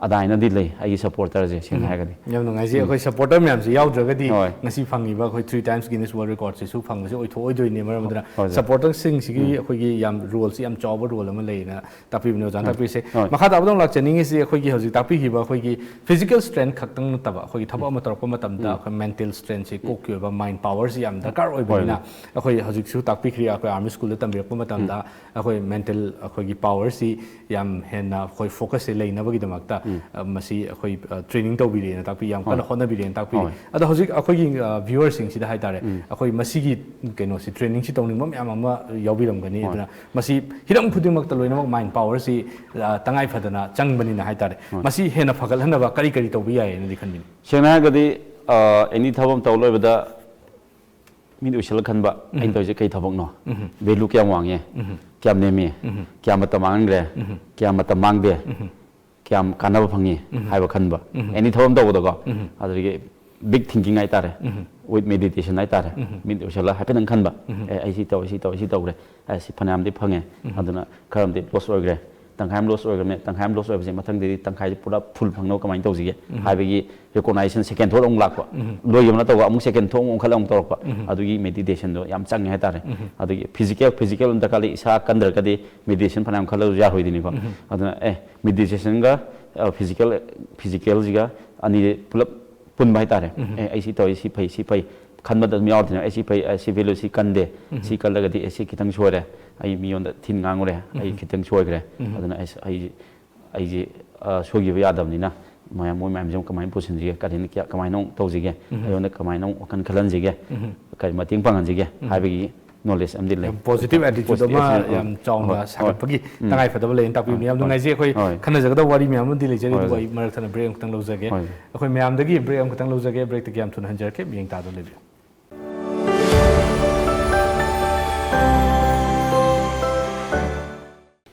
ꯑꯗꯥꯏꯅꯗꯤ ꯂꯩ ꯑꯩꯒꯤ supporterꯁꯦ, ꯁꯦꯡꯅ ꯍꯥꯏꯔꯒꯗꯤ꯫ ꯌꯥꯝ ꯅꯨꯡꯉꯥꯏꯖꯩ꯫ ꯑꯩꯈꯣꯏ supporter ꯃꯌꯥꯝꯁꯤ ꯌꯥꯎꯗ꯭ꯔꯒꯗꯤ ꯍꯣꯏ꯫ ꯉꯁꯤ ꯐꯪꯉꯤꯕ ꯑꯩꯈꯣꯏ three times Guinness World Recordꯁꯤꯁꯨ ꯐꯪꯕꯁꯦ ꯑꯣꯏꯊꯣꯛꯑꯣꯏꯗꯣꯏꯅꯦ꯫ ꯃꯔꯝ ꯑꯗꯨꯅ ꯍꯣꯏ, ꯁꯥꯔ꯫ Supporterꯁꯤꯡꯁꯤꯒꯤ ꯎꯝ꯫ ꯑꯩꯈꯣꯏꯒꯤ ꯌꯥꯝ roleꯁꯤ ꯌꯥꯝ ꯆꯥꯎꯕ role ꯑꯃ ꯂꯩꯌꯦꯅ ꯇꯥꯛꯄꯤꯕꯅꯦ ꯑꯣꯖꯥꯅ ꯍꯣꯏ꯫ ꯇꯥꯛꯄꯤꯔꯤꯁꯦ꯫ ꯍꯣꯏ꯫ ꯃꯈꯥ ꯇꯥꯕꯗ ꯑꯃꯨꯛ ꯂꯥꯛꯆꯅꯤꯡꯉꯤꯁꯤ ꯑꯩꯈꯣꯏꯒꯤ ꯍꯧꯖꯤꯛ ꯇꯥꯛꯄꯤꯈꯤꯕ ꯑꯩꯈꯣꯏꯒꯤ physical strength ꯈꯛꯇꯪ ꯅꯠꯇꯕ, ꯑꯩꯈꯣꯏꯒꯤ ꯊꯕꯛ ꯑꯃ ꯇꯧꯔꯛꯄ ꯃꯇꯝꯗ ꯎꯝ꯫ ꯑꯩꯈꯣꯏ mental strengthꯁꯤ, ꯎꯝ꯫ ꯀꯣꯛꯀꯤ ꯑꯣꯏꯕ mind powerꯁꯤ ꯌꯥꯝ ꯗꯔꯀꯥꯔ ꯑꯣꯏꯕꯅꯤꯅ, ꯍꯣꯏ꯫ ꯑꯩꯈꯣꯏ ꯍꯧꯖꯤꯛꯁꯨ ꯇꯥꯛꯄꯤꯈ꯭ꯔꯤ, ꯑꯩꯈꯣꯏ army schoolꯗ ꯇꯝꯕꯤꯔꯛꯄ ꯃꯇꯝꯗ ꯎꯝ꯫ ꯑꯩꯈꯣꯏ mental ꯑꯩꯈꯣꯏꯒꯤ powerꯁꯤ ꯌꯥꯝ ꯍꯦꯟꯅ ꯑꯩꯈꯣꯏ focusꯁꯦ ꯂꯩꯅꯕꯒꯤꯗꯃꯛꯇ, ꯎꯝ꯫ ꯑ, ꯃꯁꯤ ꯑꯩꯈꯣꯏ, ꯑ, training ꯇꯧꯕꯤꯔꯦꯅ ꯇꯥꯛꯄꯤ, ꯌꯥꯝ ꯀꯟꯅ ꯍꯣꯏ꯫ ꯍꯣꯠꯅꯕꯤꯔꯦꯅ ꯇꯥꯛꯄꯤ꯫ ꯍꯣꯏ꯫ ꯑꯗꯣ ꯍꯧꯖꯤꯛ ꯑꯩꯈꯣꯏꯒꯤ, ꯑ, viewerꯁꯤꯡꯁꯤꯗ ꯍꯥꯏꯇꯥꯔꯦ, ꯎꯝ꯫ ꯑꯩꯈꯣꯏ ꯃꯁꯤꯒꯤ ꯀꯩꯅꯣꯁꯤ, trainingꯁꯤ ꯇꯧꯅꯤꯡꯕ ꯃꯌꯥꯝ ꯑꯃ ꯌꯥꯎꯕꯤꯔꯝꯒꯅꯤ꯫ ꯍꯣꯏ꯫ ꯑꯗꯨꯅ ꯃꯁꯤ ꯍꯤꯔꯝ ꯈꯨꯗꯤꯡꯃꯛꯇ ꯂꯣꯏꯅꯃꯛ mind powerꯁꯤ, ꯑ, ꯇꯉꯥꯏ ꯐꯗꯅ ꯆꯪꯕꯅꯤꯅ ꯍꯥꯏꯇꯥꯔꯦ꯫ ꯍꯣꯏ꯫ ꯃꯁꯤ ꯍꯦꯟꯅ ꯐꯒꯠꯍꯟꯅꯕ ꯀꯔꯤ ꯀꯔꯤ ꯇꯧꯕ ꯌꯥꯏꯅꯗꯤ ꯈꯟꯕꯤꯅꯤ? ꯁꯦꯡꯅ ꯍꯥꯏꯔꯒꯗꯤ, ꯑ, any ꯊꯕꯛ ꯑꯃ ꯇꯧ ꯂꯣꯏꯕꯗ ꯃꯤꯠ ꯎꯏꯁꯤꯜꯂ ꯈꯟꯕ, "ꯑꯩꯅ ꯎꯝ꯫ ꯇꯧꯔꯤꯁꯦ ꯀꯩ ꯊꯕꯛꯅꯣ? ꯎꯝ꯫ Value ꯀꯌꯥꯝ ꯋꯥꯡꯉꯦ? ꯎꯝ꯫ ꯀꯌꯥꯝ ꯅꯦꯝꯃꯤ? ꯎꯝ꯫ ꯀꯌꯥꯝ ꯃꯇꯝ ꯃꯥꯡꯍꯟꯈ꯭ꯔꯦ? ꯎꯝ꯫ ꯀꯌꯥꯝ ꯃꯇꯝ ꯃꯥꯡꯗꯦ? ꯎꯝ꯫ ꯀꯌꯥꯝ ꯀꯥꯟꯅꯕ ꯐꯪꯉꯤ?" ꯎꯝ꯫ ꯍꯥꯏꯕ ꯈꯟꯕ꯫ ꯎꯝ꯫ Any ꯊꯕꯛ ꯑꯃ ꯇꯧꯕꯗꯀꯣ꯫ ꯎꯝ꯫ ꯑꯗꯨꯗꯒꯤ big thinking ꯍꯥꯏꯇꯥꯔꯦ꯫ ꯎꯝ꯫ With meditation ꯍꯥꯏꯇꯥꯔꯦ꯫ ꯎꯝ꯫ ꯃꯤꯠ ꯎꯏꯁꯤꯜꯂ ꯍꯥꯏꯐꯦꯠꯇꯪ ꯈꯟꯕ꯫ ꯎꯝ꯫ "ꯑꯦ, ꯑꯩ ꯁꯤ ꯇꯧꯔꯦ, ꯁꯤ ꯇꯧꯔꯦ, ꯁꯤ ꯇꯧꯈ꯭ꯔꯦ꯫ ꯑꯦ, ꯁꯤ ꯐꯅꯌꯥꯝꯗꯤ ꯐꯪꯉꯦ꯫ ꯎꯝ꯫ ꯑꯗꯨꯅ ꯈꯔ ꯑꯃꯗꯤ loss ꯑꯣꯏꯈ꯭ꯔꯦ꯫ ꯇꯪꯈꯥꯏ ꯑꯃ ꯂꯣꯁ ꯑꯣꯏꯈ꯭ꯔꯕꯅꯦ, ꯇꯪꯈꯥꯏ ꯑꯃ ꯂꯣꯁ ꯑꯣꯏꯕꯁꯦ ꯃꯊꯪꯗꯗꯤ ꯇꯪꯈꯥꯏꯁꯦ ꯄꯨꯂꯞ ꯐꯨꯜ ꯐꯪꯅꯕ ꯀꯃꯥꯏꯅ ꯇꯧꯁꯤꯒꯦ ꯍꯥꯏꯕꯒꯤ ꯔꯤꯀꯣꯛꯅꯥꯏꯖꯦꯁꯟ ꯁꯦꯀꯦꯟ ꯊꯣꯠ ꯑꯃꯨꯛ ꯂꯥꯛꯄ꯫ ꯂꯣꯏꯈꯤꯕ ꯅꯠꯇꯕ ꯑꯃꯨꯛ ꯁꯦꯀꯦꯟ ꯊꯣꯠ ꯑꯃꯨꯛ ꯑꯣꯟꯈꯠꯂꯒ ꯑꯃꯨꯛ ꯇꯧꯔꯛꯄ꯫ ꯑꯗꯨꯒꯤ ꯃꯦꯗꯤꯇꯦꯁꯟꯗꯣ ꯌꯥꯝ ꯆꯪꯉꯦ ꯍꯥꯏꯇꯥꯔꯦ꯫ ꯑꯗꯒꯤ ꯐꯤꯖꯤꯀꯦꯜ ꯐꯤꯖꯤꯀꯦꯜ ꯑꯃ ꯗꯔꯀꯥꯔ ꯂꯩ, ꯏꯁꯥ ꯀꯟꯗ꯭ꯔꯒꯗꯤ ꯃꯦꯗꯤꯇꯦꯁꯟ ꯐꯅꯌꯥꯝ ꯈꯜꯂꯁꯨ ꯌꯥꯔꯣꯏꯗꯣꯏꯅꯤꯀꯣ꯫ ꯑꯗꯨꯅ ꯑꯦ ꯃꯦꯗꯤꯇꯦꯁꯟꯒ ꯐꯤꯖꯤꯀꯦꯜ ꯐꯤꯖꯤꯀꯦꯜꯁꯤꯒ ꯑꯅꯤ ꯄꯨꯂꯞ ꯄꯨꯟꯕ ꯍꯥꯏꯇꯥꯔꯦ꯫ ꯑꯦ ꯑꯩ ꯁꯤ ꯇꯧꯏ, ꯁꯤ ꯐꯩ, ꯁꯤ ꯐꯩ ꯈꯟꯕꯗ ꯑꯗꯨꯝ ꯌꯥꯎꯔꯗꯣꯏꯅꯦ꯫ ꯑꯩ ꯁꯤ ꯐꯩ, ꯑꯩ ꯁꯤ ꯚꯦꯂꯨ ꯁꯤ ꯀꯟꯗꯦ, ꯁꯤ ꯀꯜꯂꯒꯗꯤ ꯑꯦ ꯁꯤ ꯈꯤꯇꯪ ꯁꯣꯏꯔꯦ, ꯑꯩ ꯃꯤꯉꯣꯟꯗ ꯊꯤꯅ ꯉꯥꯡꯉꯨꯔꯦ, ꯑꯩ ꯈꯤꯇꯪ ꯁꯣꯏꯈ꯭ꯔꯦ, ꯑꯗꯨꯅ ꯑꯩ ꯑꯩ ꯑꯩꯁꯦ ꯑ, ꯁꯣꯏꯈꯤꯕ ꯌꯥꯗꯕꯅꯤꯅ ꯃꯌꯥꯝ ꯃꯣꯏ ꯃꯌꯥꯝꯁꯦ ꯑꯃꯨꯛ ꯀꯃꯥꯏꯅ ꯄꯨꯁꯤꯟꯁꯤꯒꯦ, ꯀꯔꯤꯅ ꯀꯌꯥ- ꯀꯃꯥꯏꯅ ꯑꯃꯨꯛ ꯇꯧꯁꯤꯒꯦ, ꯑꯩꯉꯣꯟꯗ ꯀꯃꯥꯏꯅ ꯑꯃꯨꯛ ꯋꯥꯈꯜ ꯈꯜꯍꯟꯁꯤꯒꯦ, ꯀꯔꯤ ꯃꯇꯦꯡ ꯄꯥꯡꯍꯟꯁꯤꯒꯦ ꯍꯥꯏꯕꯒꯤ ꯅꯣꯂꯦꯖ ꯑꯃꯗꯤ ꯂꯩ꯫ ꯌꯥꯝ ꯄꯣꯖꯤꯇꯤꯚ ꯑꯦꯇꯤꯆꯨꯠ Positive ꯑꯃ attitude. ꯌꯥꯝ ꯆꯥꯎꯅ ꯍꯣꯏ, ꯍꯣꯏ. ꯁꯥꯒꯠꯄꯒꯤ ꯇꯉꯥꯏ ꯐꯗꯕ ꯂꯩꯌꯦꯅ ꯇꯥꯛꯄꯤꯕꯅꯤ꯫ ꯌꯥꯝ ꯅꯨꯡꯉꯥꯏꯖꯩ꯫ ꯑꯩꯈꯣꯏ ꯍꯣꯏ. ꯈꯟꯅꯖꯒꯗꯕ ꯋꯥꯔꯤ ꯃꯌꯥꯝ ꯑꯃꯗꯤ ꯂꯩꯖꯔꯤ, ꯍꯣꯏ, ꯑꯗꯨꯕꯨ ꯍꯣꯏ. ꯑꯩ ꯃꯔꯛ ꯊꯠꯅ ꯕ꯭ꯔꯦꯛ ꯑꯃꯨꯛꯇꯪ ꯂꯧꯖꯒꯦ꯫ ꯍꯣꯏ. ꯑꯩꯈꯣꯏ ꯃꯌꯥꯝꯗꯒꯤ ꯕ꯭ꯔꯦꯛ ꯑꯃꯈꯛꯇꯪ ꯂꯧꯖꯒꯦ꯫ ꯕ꯭ꯔꯦꯛꯇꯒꯤ ꯌꯥꯝ ꯊꯨꯅ ꯍꯟꯖꯔꯛꯀꯦ, ꯃꯤꯠꯌꯦꯡ ꯇꯥꯗꯨꯅ ꯂꯩꯕꯤꯌꯨ꯫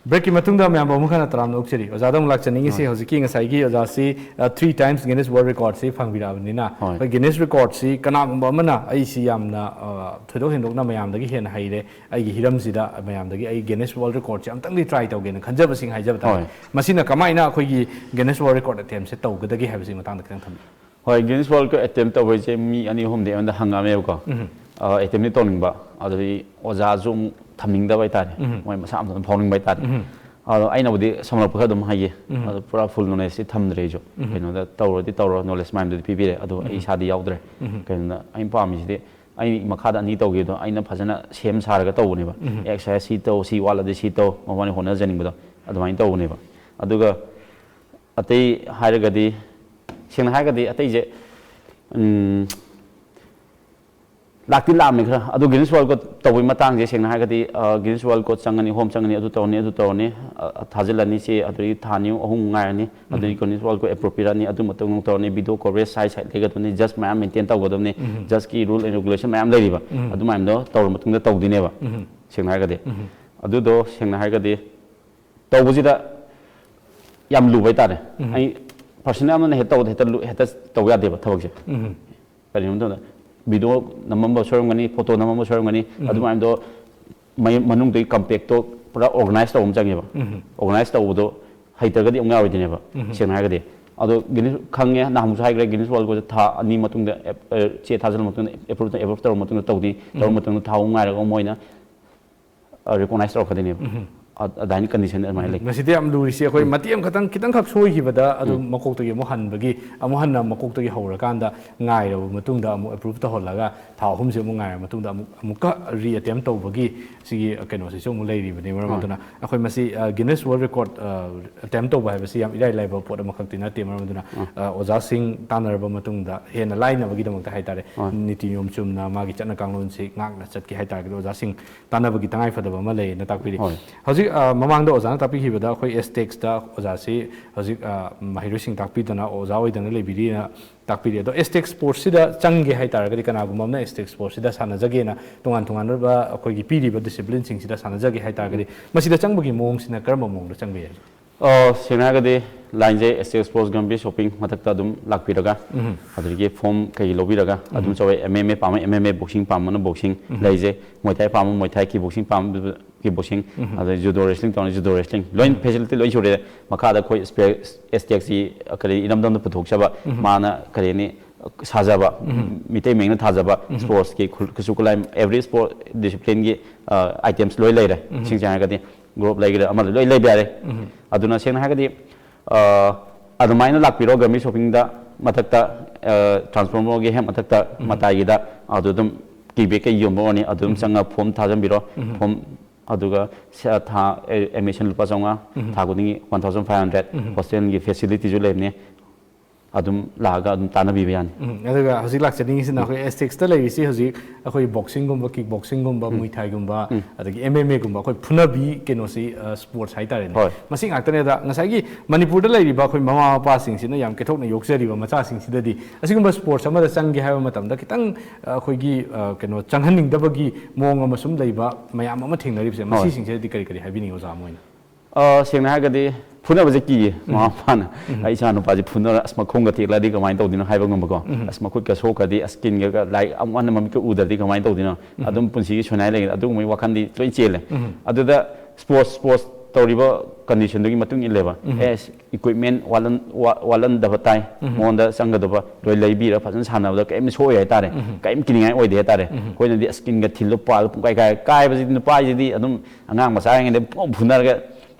ꯕ꯭ꯔꯦꯛꯀꯤ ꯃꯇꯨꯡꯗ ꯃꯌꯥꯝꯕꯨ ꯑꯃꯨꯛ ꯍꯟꯅ ꯇꯔꯥꯝꯅ ꯑꯣꯛꯆꯔꯤ꯫ ꯑꯣꯖꯥꯗ ꯑꯃꯨꯛ ꯂꯥꯛꯆꯅꯤꯡꯉꯤꯁꯤ, ꯍꯣꯏ. ꯍꯧꯖꯤꯛꯀꯤ ꯉꯁꯥꯏꯒꯤ ꯑꯣꯖꯥꯁꯤ, ꯑ, three times Guinness World Record ꯁꯤ ꯐꯪꯕꯤꯔꯛꯑꯕꯅꯤꯅ, ꯍꯣꯏ. ꯑꯩꯈꯣꯏ Guinness Record ꯁꯤ ꯀꯅꯥꯒꯨꯝꯕ ꯑꯃꯅ ꯑꯩꯁꯤ ꯌꯥꯝꯅ, ꯑ, ꯊꯣꯏꯗꯣꯛ ꯍꯦꯟꯗꯣꯛꯅ ꯃꯌꯥꯝꯗꯒꯤ ꯍꯦꯟꯅ ꯍꯩꯔꯦ, ꯑꯩꯒꯤ ꯍꯤꯔꯝꯁꯤꯗ ꯃꯌꯥꯝꯗꯒꯤ ꯑꯩ Guinness World Record ꯁꯤ ꯑꯃꯨꯛꯇꯪꯗꯤ try ꯇꯧꯒꯦꯅ ꯈꯟꯖꯕꯁꯤꯡ ꯍꯥꯏꯖꯕ ꯇꯥꯔꯦ꯫ ꯍꯣꯏ. ꯃꯁꯤꯅ ꯀꯃꯥꯏꯅ ꯑꯩꯈꯣꯏꯒꯤ Guinness World Record attempt ꯁꯦ ꯇꯧꯒꯗꯒꯦ ꯍꯥꯏꯕꯁꯤꯒꯤ ꯃꯇꯥꯡꯗ ꯈꯤꯇꯪ ꯊꯝꯕꯤꯌꯨ꯫ ꯍꯣꯏ, Guinness World Record attempt ꯇꯧꯕꯩꯁꯦ ꯃꯤ ꯑꯅꯤ ꯑꯍꯨꯝꯗꯤ ꯑꯩꯉꯣꯟꯗ ꯍꯪꯉꯛꯑꯝꯃꯦꯕꯀꯣ꯫ ꯑ, attempt ꯇꯤ ꯇꯧꯅꯤꯡꯕ, ꯑꯗꯨꯗꯤ ꯑꯣꯖꯥꯁꯨ ꯑꯃꯨꯛ ꯊꯝꯅꯤꯡꯗꯕ ꯍꯥꯏꯇꯥꯔꯦ꯫ ꯃꯣꯏ ꯃꯁꯥ ꯃꯊꯟꯇ ꯐꯥꯎꯅꯤꯡꯕ ꯍꯥꯏꯇꯥꯔꯦ꯫ ꯑꯗꯣ ꯑꯩꯅꯕꯨꯗꯤ ꯁꯝꯂꯞꯄ ꯈꯔ ꯑꯗꯨꯝ ꯍꯥꯏꯒꯦ꯫ ꯑꯗꯣ ꯄꯨꯔꯥ full knowledge ꯇꯤ ꯊꯝꯗ꯭ꯔꯦ ꯑꯩꯁꯨ꯫ ꯀꯩꯅꯣꯗ ꯇꯧꯔꯗꯤ ꯇꯧꯔꯣ, knowledge ꯃꯌꯥꯝꯗꯨꯗꯤ ꯄꯤꯕꯤꯔꯦ꯫ ꯑꯗꯣ ꯑꯩ ꯏꯁꯥꯗꯤ ꯌꯥꯎꯗ꯭ꯔꯦ꯫ ꯀꯩꯅꯣꯗ ꯑꯩꯅ ꯄꯥꯝꯃꯤꯁꯤꯗꯤ ꯑꯩ ꯃꯈꯥꯗ ꯑꯅꯤ ꯇꯧꯈꯤꯕꯗꯣ ꯑꯩꯅ ꯐꯖꯅ ꯁꯦꯝ ꯁꯥꯔꯒ ꯇꯧꯕꯅꯦꯕ꯫ Exercise ꯁꯤ ꯇꯧ, ꯁꯤ ꯋꯥꯠꯂꯗꯤ ꯁꯤ ꯇꯧ, ꯃꯕꯥꯅꯤ ꯍꯣꯠꯅꯖꯅꯤꯡꯕꯗꯣ ꯑꯗꯨꯃꯥꯏꯅ ꯇꯧꯕꯅꯦꯕ꯫ ꯑꯗꯨꯒ ꯑꯇꯩ ꯍꯥꯏꯔꯒꯗꯤ, ꯁꯦꯡꯅ ꯍꯥꯏꯔꯒꯗꯤ ꯑꯇꯩꯁꯦ, ꯎꯝ, ꯂꯥꯛꯇꯤ ꯂꯥꯛꯑꯝꯃꯦ ꯈꯔ꯫ ꯑꯗꯨ Guinness World Record ꯇꯧꯕꯒꯤ ꯃꯇꯥꯡꯁꯦ ꯁꯦꯡꯅ ꯍꯥꯏꯔꯒꯗꯤ, ꯑ, Guinness World Record ꯆꯪꯉꯅꯤ, ꯍꯣꯝ ꯆꯪꯉꯅꯤ, ꯑꯗꯨ ꯇꯧꯔꯅꯤ, ꯑꯗꯨ ꯇꯧꯔꯅꯤ, ꯑ, ꯊꯥꯖꯤꯜꯂꯅꯤ ꯁꯤ, ꯑꯗꯨꯗꯒꯤ ꯊꯥ ꯑꯅꯤ ꯑꯍꯨꯝ ꯉꯥꯏꯔꯅꯤ, ꯑꯗꯨꯗꯒꯤ Guinness World Record approve ꯄꯤꯔꯛꯑꯅꯤ, ꯑꯗꯨ ꯃꯇꯨꯡ ꯑꯃꯨꯛ ꯇꯧꯔꯅꯤ, video coverage ꯁꯥꯏꯠ ꯁꯥꯏꯠ ꯂꯩꯒꯗꯕꯅꯤ, judge ꯃꯌꯥꯝ maintain ꯇꯧꯒꯗꯕꯅꯤ, judge ꯀꯤ rule and regulation ꯃꯌꯥꯝ ꯂꯩꯔꯤꯕ, ꯑꯗꯨ ꯃꯌꯥꯝꯗꯣ ꯇꯧꯔ ꯃꯇꯨꯡꯗ ꯇꯧꯗꯣꯏꯅꯦꯕ, ꯁꯦꯡꯅ ꯍꯥꯏꯔꯒꯗꯤ꯫ ꯑꯗꯨꯗꯣ ꯁꯦꯡꯅ ꯍꯥꯏꯔꯒꯗꯤ ꯇꯧꯕꯁꯤꯗ ꯌꯥꯝ ꯂꯨꯕ ꯍꯥꯏꯇꯥꯔꯦ꯫ ꯑꯩ personal ꯑꯃꯅ ꯍꯦꯛ ꯇꯧꯕꯗ ꯍꯦꯛꯇ ꯂꯨ-, ꯍꯦꯛꯇ ꯇꯧ ꯌꯥꯗꯦꯕ ꯊꯕꯛꯁꯦ꯫ ꯀꯔꯤꯒꯤꯅꯣ ꯃꯇꯝꯗ video ꯅꯝꯃꯝꯕ ꯁꯣꯏꯔꯝꯒꯅꯤ, photo ꯅꯝꯃꯝꯕ ꯁꯣꯏꯔꯝꯒꯅꯤ, ꯑꯗꯨꯃꯥꯏꯅꯗꯣ ꯃꯌꯨꯝ ꯃꯅꯨꯡꯗꯒꯤ compact ꯇꯣ ꯄꯨꯔꯥ ꯑꯣꯔꯒꯅꯥꯏꯁ ꯇꯧꯕ ꯑꯃ ꯆꯪꯉꯦꯕ꯫ ꯑꯣꯔꯒꯅꯥꯏꯁ ꯇꯧꯕꯗꯣ ꯍꯩꯇ꯭ꯔꯒꯗꯤ ꯑꯃꯨꯛ ꯌꯥꯔꯣꯏꯗꯣꯏꯅꯦꯕ, ꯁꯦꯡꯅ ꯍꯥꯏꯔꯒꯗꯤ꯫ ꯑꯗꯣ ꯒꯤꯅꯤꯁ ꯈꯪꯉꯦ, ꯅꯍꯥꯟꯃꯨꯛꯁꯨ ꯍꯥꯏꯈ꯭ꯔꯦ, ꯒꯤꯅꯤꯁ ꯋꯥꯔꯜ ꯔꯦꯀꯣꯔꯗꯁꯦ ꯊꯥ ꯑꯅꯤ ꯃꯇꯨꯡꯗ ꯑꯦꯞ-, ꯑ, ꯆꯦ ꯊꯥꯖꯤꯜꯂ ꯃꯇꯨꯡꯗ, ꯑꯦꯄ꯭ꯔꯨꯞ, ꯑꯦꯄ꯭ꯔꯨꯞ ꯇꯧꯔ ꯃꯇꯨꯡꯗ ꯇꯧꯅꯤ, ꯇꯧꯔ ꯃꯇꯨꯡꯗ ꯊꯥ ꯑꯍꯨꯝ ꯉꯥꯏꯔꯒ ꯃꯣꯏꯅ ꯔꯤꯀꯣꯛꯅꯥꯏꯁ ꯇꯧꯔꯛꯀꯗꯣꯏꯅꯦꯕ꯫ ꯑ-, ꯑꯗꯨꯃꯥꯏꯅ ꯀꯟꯗꯤꯁꯟ ꯑꯗꯨꯃꯥꯏꯅ ꯂꯩ꯫ ꯃꯁꯤꯗꯤ ꯌꯥꯝ ꯂꯨꯔꯤꯁꯦ, ꯑꯩꯈꯣꯏ ꯎꯝ꯫ ꯃꯇꯦꯛ ꯑꯃꯈꯛꯇꯪ, ꯈꯤꯇꯪꯈꯛ ꯁꯣꯏꯈꯤꯕꯗ ꯑꯗꯨꯝ ꯎꯝ꯫ ꯃꯀꯣꯛꯇꯒꯤ ꯑꯃꯨꯛ ꯍꯟꯕꯒꯤ, ꯑꯃꯨꯛ ꯍꯟꯅ ꯃꯀꯣꯛꯇꯒꯤ ꯍꯧꯔꯀꯥꯟꯗ ꯉꯥꯏꯔꯕ ꯃꯇꯨꯡꯗ ꯑꯃꯨꯛ ꯑꯦꯄ꯭ꯔꯨꯞ ꯇꯧꯍꯜꯂꯒ ꯊꯥ ꯑꯍꯨꯝꯁꯦ ꯑꯃꯨꯛ ꯉꯥꯏꯔꯕ ꯃꯇꯨꯡꯗ ꯑꯃꯨꯛ, ꯑꯃꯨꯛꯀ ꯔꯤ ꯑꯦꯇꯦꯝ ꯇꯧꯕꯒꯤ ꯁꯤꯒꯤ ꯀꯩꯅꯣꯁꯤꯁꯨ ꯑꯃꯨꯛ ꯂꯩꯔꯤꯕꯅꯤ꯫ ꯃꯔꯝ ꯍꯣꯏ꯫ ꯑꯗꯨꯅ ꯑꯩꯈꯣꯏ ꯃꯁꯤ, ꯑ, ꯒꯤꯅꯦꯁ ꯋꯥꯔꯜ ꯔꯦꯀꯣꯔꯗ, ꯑ, ꯑꯦꯇꯦꯝ ꯇꯧꯕ ꯍꯥꯏꯕꯁꯤ ꯌꯥꯝ ꯏꯔꯥꯏ ꯂꯥꯏꯕ ꯄꯣꯠ ꯑꯃꯈꯛꯇꯤ ꯅꯠꯇꯦ꯫ ꯃꯔꯝ ꯑꯗꯨꯅ, ꯎꯝ꯫ ꯑ, ꯑꯣꯖꯥꯁꯤꯡ ꯇꯥꯟꯅꯔꯕ ꯃꯇꯨꯡꯗ ꯍꯦꯟꯅ ꯂꯥꯏꯅꯕꯒꯤꯗꯃꯛꯇ ꯍꯥꯏꯇꯥꯔꯦ, ꯍꯣꯏ꯫ ꯅꯤꯇꯤ ꯅꯤꯌꯣꯝ ꯆꯨꯝꯅ ꯃꯥꯒꯤ ꯆꯠꯅ ꯀꯥꯡꯂꯣꯟꯁꯤ ꯉꯥꯛꯅ ꯆꯠꯀꯦ ꯍꯥꯏ ꯇꯥꯔꯒꯗꯤ ꯑꯣꯖꯥꯁꯤꯡ ꯇꯥꯟꯅꯕꯒꯤ ꯇꯉꯥꯏ ꯐꯗꯕ ꯑꯃ ꯂꯩꯌꯦꯅ ꯇꯥꯛꯄꯤꯔꯤ꯫ ꯍꯣꯏ꯫ ꯍꯧꯖꯤꯛ, ꯑ, ꯃꯃꯥꯡꯗ ꯑꯣꯖꯥꯅ ꯇꯥꯛꯄꯤꯈꯤꯕꯗ ꯑꯩꯈꯣꯏ ꯑꯦꯁꯇꯦꯛꯁꯇ ꯑꯣꯖꯥꯁꯤ ꯍꯧꯖꯤꯛ, ꯑ, ꯃꯍꯩꯔꯣꯏꯁꯤꯡ ꯇꯥꯛꯄꯤꯗꯅ ꯑꯣꯖꯥ ꯑꯣꯏꯗꯅ ꯂꯩꯕꯤꯔꯤꯅ ꯇꯥꯛꯄꯤꯔꯤ꯫ ꯑꯗꯣ ꯑꯦꯁꯇꯦꯛ ꯁ꯭ꯄꯣꯔꯠꯁꯤꯗ ꯆꯪꯒꯦ ꯍꯥꯏ ꯇꯥꯔꯒꯗꯤ, ꯀꯅꯥꯒꯨꯝꯕ ꯑꯃꯅ ꯑꯦꯁꯇꯦꯛ ꯁ꯭ꯄꯣꯔꯠꯁꯤꯗ ꯁꯥꯟꯅꯖꯒꯦꯅ ꯇꯣꯉꯥꯟ ꯇꯣꯉꯥꯟꯕ ꯑꯩꯈꯣꯏꯒꯤ ꯄꯤꯔꯤꯕ ꯗꯤꯁꯤꯄ꯭ꯂꯤꯟꯁꯤꯡꯁꯤꯗ ꯁꯥꯟꯅꯖꯒꯦ ꯍꯥꯏ ꯇꯥꯔꯒꯗꯤ, ꯃꯁꯤꯗ ꯆꯪꯕꯒꯤ ꯃꯑꯣꯡꯁꯤꯅ ꯀꯔꯝꯕ ꯃꯑꯣꯡꯗ ꯆꯪꯕ ꯌꯥꯏ? ꯑ, ꯁꯦꯡꯅ ꯍꯥꯏꯔꯒꯗꯤ ꯂꯥꯏꯟꯁꯦ ꯑꯦꯁꯇꯦꯛ ꯁ꯭ꯄꯣꯔꯠꯁ ꯒꯝꯚꯤꯔ ꯁꯣꯄꯤꯡ ꯃꯊꯛꯇ ꯑꯗꯨꯝ ꯂꯥꯛꯄꯤꯔꯒ, ꯎꯝ꯫ ꯑꯗꯨꯗꯒꯤ ꯐꯣꯝ ꯀꯩ ꯂꯧꯕꯤꯔꯒ ꯑꯗꯨꯝ ꯎꯝ꯫ ꯆꯠꯄ ꯌꯥꯏ꯫ ꯑꯦꯝ ꯑꯦꯝ ꯑꯦ ꯄꯥꯝꯃ ꯑꯦꯝ ꯑꯦꯝ ꯑꯦ, ꯕꯣꯛꯁꯤꯡ ꯄꯥꯝꯕꯅ ꯕꯣꯛꯁꯤꯡ ꯎꯝ꯫ ꯂꯩꯖꯩ, ꯃꯣꯏ ꯊꯥꯏ ꯄꯥꯝꯕ ꯃꯣꯏ ꯊꯥꯏ, ꯀꯤꯛ ꯕꯣꯛꯁꯤꯡ ꯄꯥꯝꯕ ꯀꯤꯛ ꯕꯣꯛꯁꯤꯡ, ꯎꯝ꯫ ꯑꯗꯩ ꯖꯨꯗꯣ ꯔꯦꯁꯂꯤꯡ ꯇꯧꯔꯅꯤ, ꯖꯨꯗꯣ ꯔꯦꯁꯂꯤꯡ, ꯂꯣꯏ ꯎꯝ꯫ ꯐꯦꯁꯤꯂꯤꯇꯤ ꯂꯣꯏ ꯁꯨꯔꯦ꯫ ꯃꯈꯥꯗ ꯑꯩꯈꯣꯏ ꯏꯁꯄꯦ-, ꯑꯦꯁꯇꯦꯛꯁꯤ ꯀꯔꯤ ꯏꯔꯝꯗꯝꯗ ꯄꯨꯊꯣꯛꯆꯕ, ꯎꯝ꯫ ꯃꯥꯅ ꯀꯔꯤ ꯍꯥꯏꯅꯤ, ꯁꯥꯖꯕ, ꯎꯝ꯫ ꯃꯤꯇꯩ ꯃꯌꯦꯛꯅ ꯊꯥꯖꯕ, ꯎꯝ꯫ ꯁ꯭ꯄꯣꯔꯠꯁꯀꯤ ꯈꯨ-, ꯈꯨꯠꯁꯨ ꯈꯨꯠꯂꯥꯏ, ꯑꯦꯚ꯭ꯔꯤ ꯁ꯭ꯄꯣꯔꯠ ꯗꯤꯁꯤꯄ꯭ꯂꯤꯟꯒꯤ, ꯑ, ꯑꯥꯏꯇꯦꯝꯁ ꯂꯣꯏ ꯂꯩꯔꯦ꯫ ꯎꯝ꯫ ꯁꯤꯡꯁꯦ ꯍꯥꯏꯔꯒꯗꯤ ꯒ꯭ꯂꯣꯞ ꯂꯩꯈ꯭ꯔꯦ, ꯑꯃ ꯂꯣꯏ ꯂꯩꯕ ꯌꯥꯔꯦ꯫ ꯎꯝ꯫ ꯑꯗꯨꯅ ꯁꯦꯡꯅ ꯍꯥꯏꯔꯒꯗꯤ, ꯑ, ꯑꯗꯨꯃꯥꯏꯅ ꯂꯥꯛꯄꯤꯔꯣ ꯒꯝꯚꯤꯔ ꯁꯣꯄꯤꯡꯗ, ꯃꯊꯛꯇ, ꯑ, ꯇ꯭ꯔꯥꯟꯁꯐꯣꯔꯃꯔꯒꯤ ꯍꯦꯛ ꯃꯊꯛꯇ ꯎꯝ꯫ ꯃꯇꯥꯏꯒꯤꯗ, ꯑꯗꯨ ꯑꯗꯨꯝ ꯀꯤꯛ ꯕꯦꯛ ꯀꯩ ꯌꯣꯟꯕ ꯑꯣꯏꯔꯅꯤ, ꯑꯗꯨ ꯑꯗꯨꯝ ꯎꯝ꯫ ꯆꯪꯉꯒ ꯐꯣꯝ ꯊꯥꯖꯟꯕꯤꯔꯣ꯫ ꯎꯝ꯫ ꯐꯣꯝ ꯑꯗꯨꯒ ꯁ-, ꯊꯥ, ꯑꯦ-, ꯑꯦꯗꯃꯤꯁꯟ ꯂꯨꯄꯥ ꯆꯥꯝꯃꯉꯥ, ꯎꯝ꯫ ꯊꯥ ꯈꯨꯗꯤꯡꯒꯤ ꯋꯥꯟ ꯊꯥꯎꯖꯟ ꯐꯥꯏꯚ ꯍꯟꯗ꯭ꯔꯦꯠ, ꯎꯝ꯫ ꯍꯣꯁꯇꯦꯜꯒꯤ ꯐꯦꯁꯤꯂꯤꯇꯤꯁꯨ ꯂꯩꯕꯅꯦ꯫ ꯑꯗꯨꯝ ꯂꯥꯛꯑꯒ ꯑꯗꯨꯝ ꯇꯥꯟꯅꯕꯤꯕ ꯌꯥꯅꯤ꯫ ꯎꯝ, ꯑꯗꯨꯒ ꯍꯧꯖꯤꯛ ꯂꯥꯛꯆꯅꯤꯡꯉꯤꯁꯤꯅ ꯎꯝ꯫ ꯑꯩꯈꯣꯏ ꯑꯦꯁꯇꯦꯛꯁꯇ ꯂꯩꯔꯤꯁꯤ ꯍꯧꯖꯤꯛ ꯑꯩꯈꯣꯏ ꯕꯣꯛꯁꯤꯡꯒꯨꯝꯕ, ꯀꯤꯛ ꯕꯣꯛꯁꯤꯡꯒꯨꯝꯕ, ꯎꯝ꯫ ꯃꯨꯏ ꯊꯥꯏꯒꯨꯝꯕ, ꯎꯝ꯫ ꯑꯗꯒꯤ ꯑꯦꯝ ꯑꯦꯝ ꯑꯦꯒꯨꯝꯕ ꯑꯩꯈꯣꯏ ꯐꯨꯅꯕꯤ ꯀꯩꯅꯣꯁꯤ, ꯑ, ꯁ꯭ꯄꯣꯔꯠꯁ ꯍꯥꯏꯇꯥꯔꯦꯅꯦ꯫ ꯍꯣꯏ꯫ ꯃꯁꯤ ꯉꯥꯛꯇꯅꯦ꯫ ꯑꯗ ꯉꯁꯥꯏꯒꯤ ꯃꯅꯤꯄꯨꯔꯗ ꯂꯩꯔꯤꯕ ꯑꯩꯈꯣꯏ ꯃꯃꯥ ꯃꯄꯥꯁꯤꯡꯁꯤꯅ ꯌꯥꯝ ꯀꯦꯊꯣꯛꯅ ꯌꯣꯛꯆꯔꯤꯕ ꯃꯆꯥꯁꯤꯡꯁꯤꯗꯗꯤ ꯑꯁꯤꯒꯨꯝꯕ ꯁ꯭ꯄꯣꯔꯠꯁ ꯑꯃꯗ ꯆꯪꯒꯦ ꯍꯥꯏꯕ ꯃꯇꯝꯗ ꯈꯤꯇꯪ, ꯑ, ꯑꯩꯈꯣꯏꯒꯤ, ꯑ, ꯀꯩꯅꯣ ꯆꯪꯍꯟꯅꯤꯡꯗꯕꯒꯤ ꯃꯑꯣꯡ ꯑꯃ ꯁꯨꯝ ꯂꯩꯕ ꯃꯌꯥꯝ ꯑꯃ ꯊꯦꯡꯅꯔꯤꯕꯁꯦ, ꯍꯣꯏ꯫ ꯃꯁꯤꯁꯤꯡꯁꯤꯗꯗꯤ ꯀꯔꯤ ꯀꯔꯤ ꯍꯥꯏꯕꯤꯅꯤꯡꯉꯤ ꯑꯣꯖꯥ ꯑꯃ ꯑꯣꯏꯅ? ꯑ, ꯁꯦꯡꯅ ꯍꯥꯏꯔꯒꯗꯤ ꯐꯨꯅꯕꯁꯦ ꯀꯤꯌꯦ꯫ ꯎꯝ꯫ ꯃꯃꯥ ꯃꯄꯥꯅ, ꯎꯝ꯫ "ꯑꯩ ꯏꯆꯥ ꯅꯨꯄꯥꯁꯦ ꯐꯨꯅꯔ ꯑꯁ ꯃꯈꯣꯡꯒ ꯇꯦꯛꯂꯗꯤ ꯀꯃꯥꯏꯅ ꯇꯧꯗꯣꯏꯅꯣ?" ꯍꯥꯏꯕ ꯉꯝꯕꯀꯣ꯫ ꯎꯝ꯫ "ꯑꯁ ꯃꯈꯨꯠꯀ ꯁꯣꯛꯈ꯭ꯔꯗꯤ, ꯑꯁ ꯀꯤꯟꯒ ꯂꯥꯏꯔꯤꯛ ꯑꯃꯨꯛ ꯍꯟꯅ ꯃꯃꯤꯠꯀ ꯎꯗ꯭ꯔꯗꯤ ꯀꯃꯥꯏꯅ ꯇꯧꯗꯣꯏꯅꯣ?" ꯎꯝ꯫ ꯑꯗꯨꯝ ꯄꯨꯟꯁꯤꯒꯤ ꯁꯣꯏꯅꯥꯏ ꯂꯩꯒꯅꯤ꯫ ꯑꯗꯨꯒꯨꯝꯕꯒꯤ ꯋꯥꯈꯜꯗꯤ ꯂꯣꯏ ꯆꯦꯜꯂꯦ꯫ ꯎꯝ꯫ ꯑꯗꯨꯗ ꯁ꯭ꯄꯣꯔꯠꯁ ꯁ꯭ꯄꯣꯔꯠꯁ ꯇꯧꯔꯤꯕ ꯀꯟꯗꯤꯁꯟꯗꯨꯒꯤ ꯃꯇꯨꯡ ꯏꯜꯂꯦꯕ꯫ ꯎꯝ꯫ ꯑꯦ, ꯏꯀ꯭ꯋꯤꯞꯃꯦꯟ ꯋꯥꯠꯂꯟ-, ꯋꯥ-, ꯋꯥꯠꯂꯟꯗꯕ ꯇꯥꯏ꯫ ꯎꯝ꯫ ꯃꯉꯣꯟꯗ ꯆꯪꯒꯗꯕ ꯂꯣꯏ ꯂꯩꯕꯤꯔ ꯐꯖꯅ ꯁꯥꯟꯅꯕꯗ ꯀꯔꯤꯝ ꯁꯣꯛꯑꯣꯏ ꯍꯥꯏꯇꯥꯔꯦ꯫ ꯎꯝ꯫ ꯀꯔꯤꯝ ꯀꯤꯅꯤꯡꯉꯥꯏ ꯑꯣꯏꯗꯦ ꯍꯥꯏꯇꯥꯔꯦ꯫ ꯎꯝ꯫ ꯑꯩꯈꯣꯏꯅꯗꯤ ꯑꯁ ꯀꯤꯟꯒ ꯊꯤꯜꯂ ꯄꯥꯜꯂ ꯄꯨꯡꯀꯥꯏ ꯀꯥꯏ-, ꯀꯥꯏꯕꯁꯤꯗꯤ ꯅꯨꯄꯥꯁꯤꯗꯤ ꯑꯗꯨꯝ ꯑꯉꯥꯡ ꯃꯆꯥ ꯌꯥꯔꯤꯉꯩꯗ ꯄꯨꯡꯐꯨ ꯐꯨꯅꯔꯒ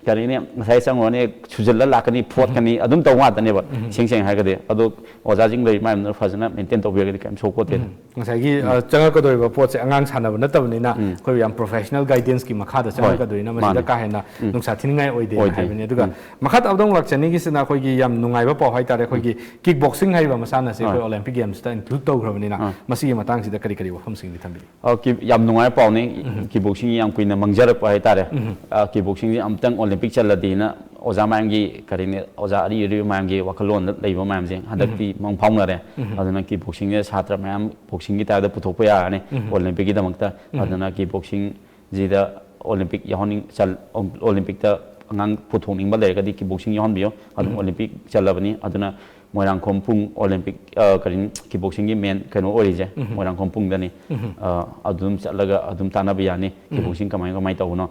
ꯀꯔꯤꯅꯦ, ꯉꯁꯥꯏ ꯆꯪꯉꯨꯔꯅꯤ, ꯁꯨꯖꯜꯂ ꯂꯥꯛꯀꯅꯤ, ꯐꯣꯠꯀꯅꯤ, ꯑꯗꯨꯝ ꯇꯧ ꯉꯥꯛꯇꯅꯦꯕ꯫ ꯎꯝ꯫ ꯁꯦꯡ ꯁꯦꯡꯅ ꯍꯥꯏꯔꯒꯗꯤ꯫ ꯑꯗꯣ ꯑꯣꯖꯥꯁꯤꯡ ꯂꯩꯔꯤ ꯃꯌꯥꯝꯗꯨꯅ ꯐꯖꯅ ꯃꯦꯟꯇꯦꯟ ꯇꯧꯕꯤꯔꯒꯗꯤ ꯀꯔꯤꯝ ꯁꯣꯛꯄꯣꯠꯇꯦꯗ꯫ ꯎꯝ꯫ ꯉꯁꯥꯏꯒꯤ, ꯎꯝ꯫ ꯑ, ꯆꯪꯉꯛꯀꯗꯧꯔꯤꯕ ꯄꯣꯠꯁꯦ ꯑꯉꯥꯡ ꯁꯥꯟꯅꯕ ꯅꯠꯇꯕꯅꯤꯅ, ꯎꯝ꯫ ꯑꯩꯈꯣꯏ ꯌꯥꯝ ꯄ꯭ꯔꯣꯐꯦꯁꯅꯦꯜ ꯒꯥꯏꯗꯦꯟꯁꯀꯤ ꯃꯈꯥꯗ ꯍꯣꯏ꯫ ꯆꯪꯉꯛꯀꯗꯣꯏꯅ ꯃꯁꯤꯗ ꯃꯥꯅꯦ꯫ ꯀꯥ ꯍꯦꯟꯅ ꯎꯝ꯫ ꯅꯨꯡꯁꯥ ꯊꯤꯅꯤꯡꯉꯥꯏ ꯑꯣꯏꯗꯦ ꯑꯣꯏꯗꯦ꯫ ꯍꯥꯏꯕꯅꯤ꯫ ꯑꯗꯨꯒ ꯎꯝ꯫ ꯃꯈꯥ ꯇꯥꯕꯗ ꯑꯃꯨꯛ ꯂꯥꯛꯆꯅꯤꯡꯉꯤꯁꯤꯅ ꯑꯩꯈꯣꯏꯒꯤ ꯌꯥꯝ ꯅꯨꯡꯉꯥꯏꯕ ꯄꯥꯎ ꯍꯥꯏꯇꯥꯔꯦ, ꯑꯩꯈꯣꯏꯒꯤ ꯎꯝ꯫ ꯀꯤꯛ ꯕꯣꯛꯁꯤꯡ ꯍꯥꯏꯔꯤꯕ ꯃꯁꯥꯟꯅꯁꯦ ꯑꯩꯈꯣꯏ ꯍꯣꯏ꯫ ꯑꯣꯂꯦꯝꯄꯤꯛ ꯒꯦꯝꯁꯇ ꯏꯟꯀ꯭ꯂꯨꯗ ꯇꯧꯈ꯭ꯔꯕꯅꯤꯅ, ꯑꯥ꯫ ꯃꯁꯤꯒꯤ ꯃꯇꯥꯡꯁꯤꯗ ꯀꯔꯤ ꯀꯔꯤ ꯋꯥꯐꯝꯁꯤꯡꯗꯤ ꯊꯝꯕꯤꯒꯦ? ꯑ, ꯀꯤ-, ꯌꯥꯝ ꯅꯨꯡꯉꯥꯏꯕ ꯄꯥꯎꯅꯤ꯫ ꯎꯝ꯫ ꯀꯤꯛ ꯕꯣꯛꯁꯤꯡ ꯌꯥꯝ ꯀꯨꯏꯅ ꯃꯥꯡꯖꯔꯛꯄ ꯍꯥꯏꯇꯥꯔꯦ꯫ ꯎꯝ꯫ ꯑ, ꯀꯤꯛ ꯕꯣꯛꯁꯤꯡꯁꯦ ꯑꯃꯨꯛꯇꯪ ꯑꯣꯂꯦꯝꯄꯤꯛ ꯆꯜꯂꯗꯤꯅ ꯑꯣꯖꯥ ꯃꯌꯥꯝꯒꯤ, ꯀꯔꯤꯅꯤ, ꯑꯣꯖꯥ ꯑꯔꯤ ꯑꯔꯤꯕ ꯃꯌꯥꯝꯒꯤ ꯋꯥꯈꯜꯂꯣꯟꯗ ꯂꯩꯕ ꯃꯌꯥꯝꯁꯦ ꯍꯟꯗꯛꯇꯤ ꯎꯝ꯫ ꯃꯪ ꯐꯥꯎꯅꯔꯦ꯫ ꯎꯝ꯫ ꯑꯗꯨꯅ ꯀꯤꯛ ꯕꯣꯛꯁꯤꯡꯁꯦ ꯁꯥꯇ꯭ꯔ ꯃꯌꯥꯝ ꯕꯣꯛꯁꯤꯡꯒꯤ ꯇꯥꯏꯞꯇ ꯄꯨꯊꯣꯛꯄ ꯌꯥꯔꯅꯤ ꯎꯝ꯫ ꯑꯣꯂꯦꯝꯄꯤꯛꯀꯤꯗꯃꯛꯇ꯫ ꯎꯝ꯫ ꯑꯗꯨꯅ ꯀꯤꯛ ꯕꯣꯛꯁꯤꯡꯁꯤꯗ ꯑꯣꯂꯦꯝꯄꯤꯛ ꯌꯥꯎꯍꯟꯅꯤꯡ-, ꯆꯜ-, ꯑꯣꯂꯦꯝꯄꯤꯛꯇ ꯑꯉꯥꯡ ꯄꯨꯊꯣꯛꯅꯤꯡꯕ ꯂꯩꯔꯒꯗꯤ ꯀꯤꯛ ꯕꯣꯛꯁꯤꯡ ꯌꯥꯎꯍꯟꯕꯤꯌꯨ꯫ ꯑꯗꯨꯝ ꯎꯝ꯫ ꯑꯣꯂꯦꯝꯄꯤꯛ ꯆꯜꯂꯕꯅꯤ꯫ ꯑꯗꯨꯅ ꯃꯣꯏꯔꯥꯡꯈꯣꯝ ꯄꯨꯡ ꯑꯣꯂꯦꯝꯄꯤꯛ, ꯑ, ꯀꯔꯤ, ꯀꯤꯛ ꯕꯣꯛꯁꯤꯡꯒꯤ ꯃꯦꯟ ꯀꯩꯅꯣ ꯑꯣꯏꯔꯤꯁꯦ ꯎꯝ꯫ ꯃꯣꯏꯔꯥꯡꯈꯣꯝ ꯄꯨꯡꯗꯅꯤ꯫ ꯎꯝ꯫ ꯑ, ꯑꯗꯨꯝ ꯆꯠꯂꯒ ꯑꯗꯨꯝ ꯇꯥꯟꯅꯕ ꯌꯥꯅꯤ꯫ ꯀꯤꯛ ꯎꯝ꯫ ꯕꯣꯛꯁꯤꯡ ꯀꯃꯥꯏ, ꯀꯃꯥꯏꯅ ꯇꯧꯕꯅꯣ?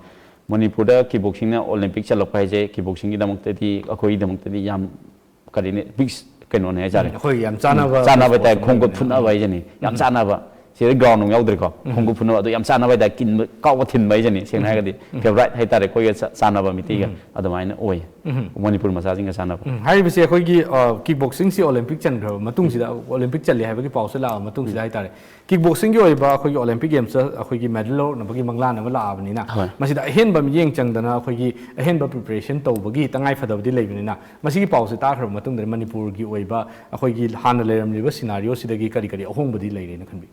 ꯃꯅꯤꯄꯨꯔꯗ ꯀꯤꯛ ꯕꯣꯛꯁꯤꯡꯅ ꯑꯣꯂꯦꯝꯄꯤꯛ ꯆꯠꯂꯛꯄ ꯍꯥꯏꯁꯦ ꯀꯤꯛ ꯕꯣꯛꯁꯤꯡꯒꯤꯗꯃꯛꯇꯗꯤ, ꯑꯩꯈꯣꯏꯒꯤꯗꯃꯛꯇꯗꯤ ꯌꯥꯝ, ꯀꯔꯤꯅꯤ, ꯕꯤꯛ ꯀꯩꯅꯣꯅꯦ ꯍꯥꯏꯇꯥꯔꯦ꯫ ꯎꯝ, ꯑꯩꯈꯣꯏꯒꯤ ꯌꯥꯝ ꯆꯥꯟꯅꯕ ꯎꯝ, ꯆꯥꯟꯅꯕ ꯍꯥꯏꯇꯥꯔꯦ, ꯁ꯭ꯄꯣꯔꯠꯁ ꯈꯣꯡ ꯈꯨꯠ ꯑꯃꯅꯤ꯫ ꯐꯨꯠꯅꯕ ꯎꯝ꯫ ꯍꯥꯏꯁꯤꯅꯤ꯫ ꯌꯥꯝ ꯎꯝ꯫ ꯆꯥꯟꯅꯕ꯫ ꯁꯤꯗ ꯒ꯭ꯔꯥꯎꯟ ꯑꯃ ꯌꯥꯎꯗ꯭ꯔꯦꯀꯣ꯫ ꯎꯝ꯫ ꯈꯣꯡ ꯈꯨꯠ ꯐꯨꯠꯅꯕ, ꯑꯗꯨ ꯌꯥꯝ ꯆꯥꯟꯅꯕ ꯍꯥꯏꯇꯥꯔꯦ, ꯀꯤꯟꯕ, ꯀꯥꯎꯕ ꯊꯤꯟꯕ ꯍꯥꯏꯁꯤꯅꯤ꯫ ꯁꯦꯡꯅ ꯎꯝ꯫ ꯍꯥꯏꯔꯒꯗꯤ ꯎꯝ꯫ ꯐꯦꯚꯣꯔꯥꯏꯠ ꯍꯥꯏꯇꯥꯔꯦ, ꯑꯩꯈꯣꯏꯒ ꯆ-, ꯆꯥꯟꯅꯕ ꯃꯤꯇꯩꯒ ꯎꯝ꯫ ꯑꯗꯨꯃꯥꯏꯅ ꯑꯣꯏ꯫ ꯎꯝ꯫ ꯃꯅꯤꯄꯨꯔ ꯃꯆꯥꯁꯤꯡꯒ ꯆꯥꯟꯅꯕ꯫ ꯎꯝ, ꯍꯥꯏꯔꯤꯕꯁꯤ ꯑꯩꯈꯣꯏꯒꯤ, ꯑ, ꯀꯤꯛ ꯕꯣꯛꯁꯤꯡꯁꯤ ꯑꯣꯂꯦꯝꯄꯤꯛ ꯆꯟꯈ꯭ꯔꯕ ꯃꯇꯨꯡꯁꯤꯗ, ꯎꯝ꯫ ꯑꯣꯂꯦꯝꯄꯤꯛ ꯆꯜꯂꯦ ꯍꯥꯏꯕꯒꯤ ꯄꯥꯎꯁꯦ ꯂꯥꯛꯑꯕ ꯃꯇꯨꯡꯁꯤꯗ ꯎꯝ꯫ ꯍꯥꯏꯇꯥꯔꯦ, ꯀꯤꯛ ꯕꯣꯛꯁꯤꯡꯒꯤ ꯑꯣꯏꯕ ꯑꯩꯈꯣꯏꯒꯤ ꯑꯣꯂꯦꯝꯄꯤꯛ ꯒꯦꯝꯁꯇ ꯑꯩꯈꯣꯏꯒꯤ ꯃꯦꯗꯜ ꯂꯧꯔꯛꯅꯕꯒꯤ ꯃꯪꯂꯥꯟ ꯑꯃ ꯂꯥꯛꯑꯕꯅꯤꯅ, ꯍꯣꯏ꯫ ꯃꯁꯤꯗ ꯑꯍꯦꯟꯕ ꯃꯤꯠꯌꯦꯡ ꯆꯪꯗꯅ ꯑꯩꯈꯣꯏꯒꯤ ꯑꯍꯦꯟꯕ ꯄ꯭ꯔꯤꯄꯦꯔꯦꯁꯟ ꯇꯧꯕꯒꯤ ꯇꯉꯥꯏ ꯐꯗꯕꯗꯤ ꯂꯩꯕꯅꯤꯅ, ꯃꯁꯤꯒꯤ ꯄꯥꯎꯁꯦ ꯇꯥꯈ꯭ꯔꯕ ꯃꯇꯨꯡꯗ ꯃꯅꯤꯄꯨꯔꯒꯤ ꯑꯣꯏꯕ ꯑꯩꯈꯣꯏꯒꯤ ꯍꯥꯟꯅ ꯂꯩꯔꯝꯂꯤꯕ ꯁꯤꯅꯥꯔꯤꯑꯣꯁꯤꯗꯒꯤ ꯀꯔꯤ ꯀꯔꯤ ꯑꯍꯣꯡꯕꯗꯤ ꯂꯩꯔꯦꯅ ꯈꯟꯕꯤ?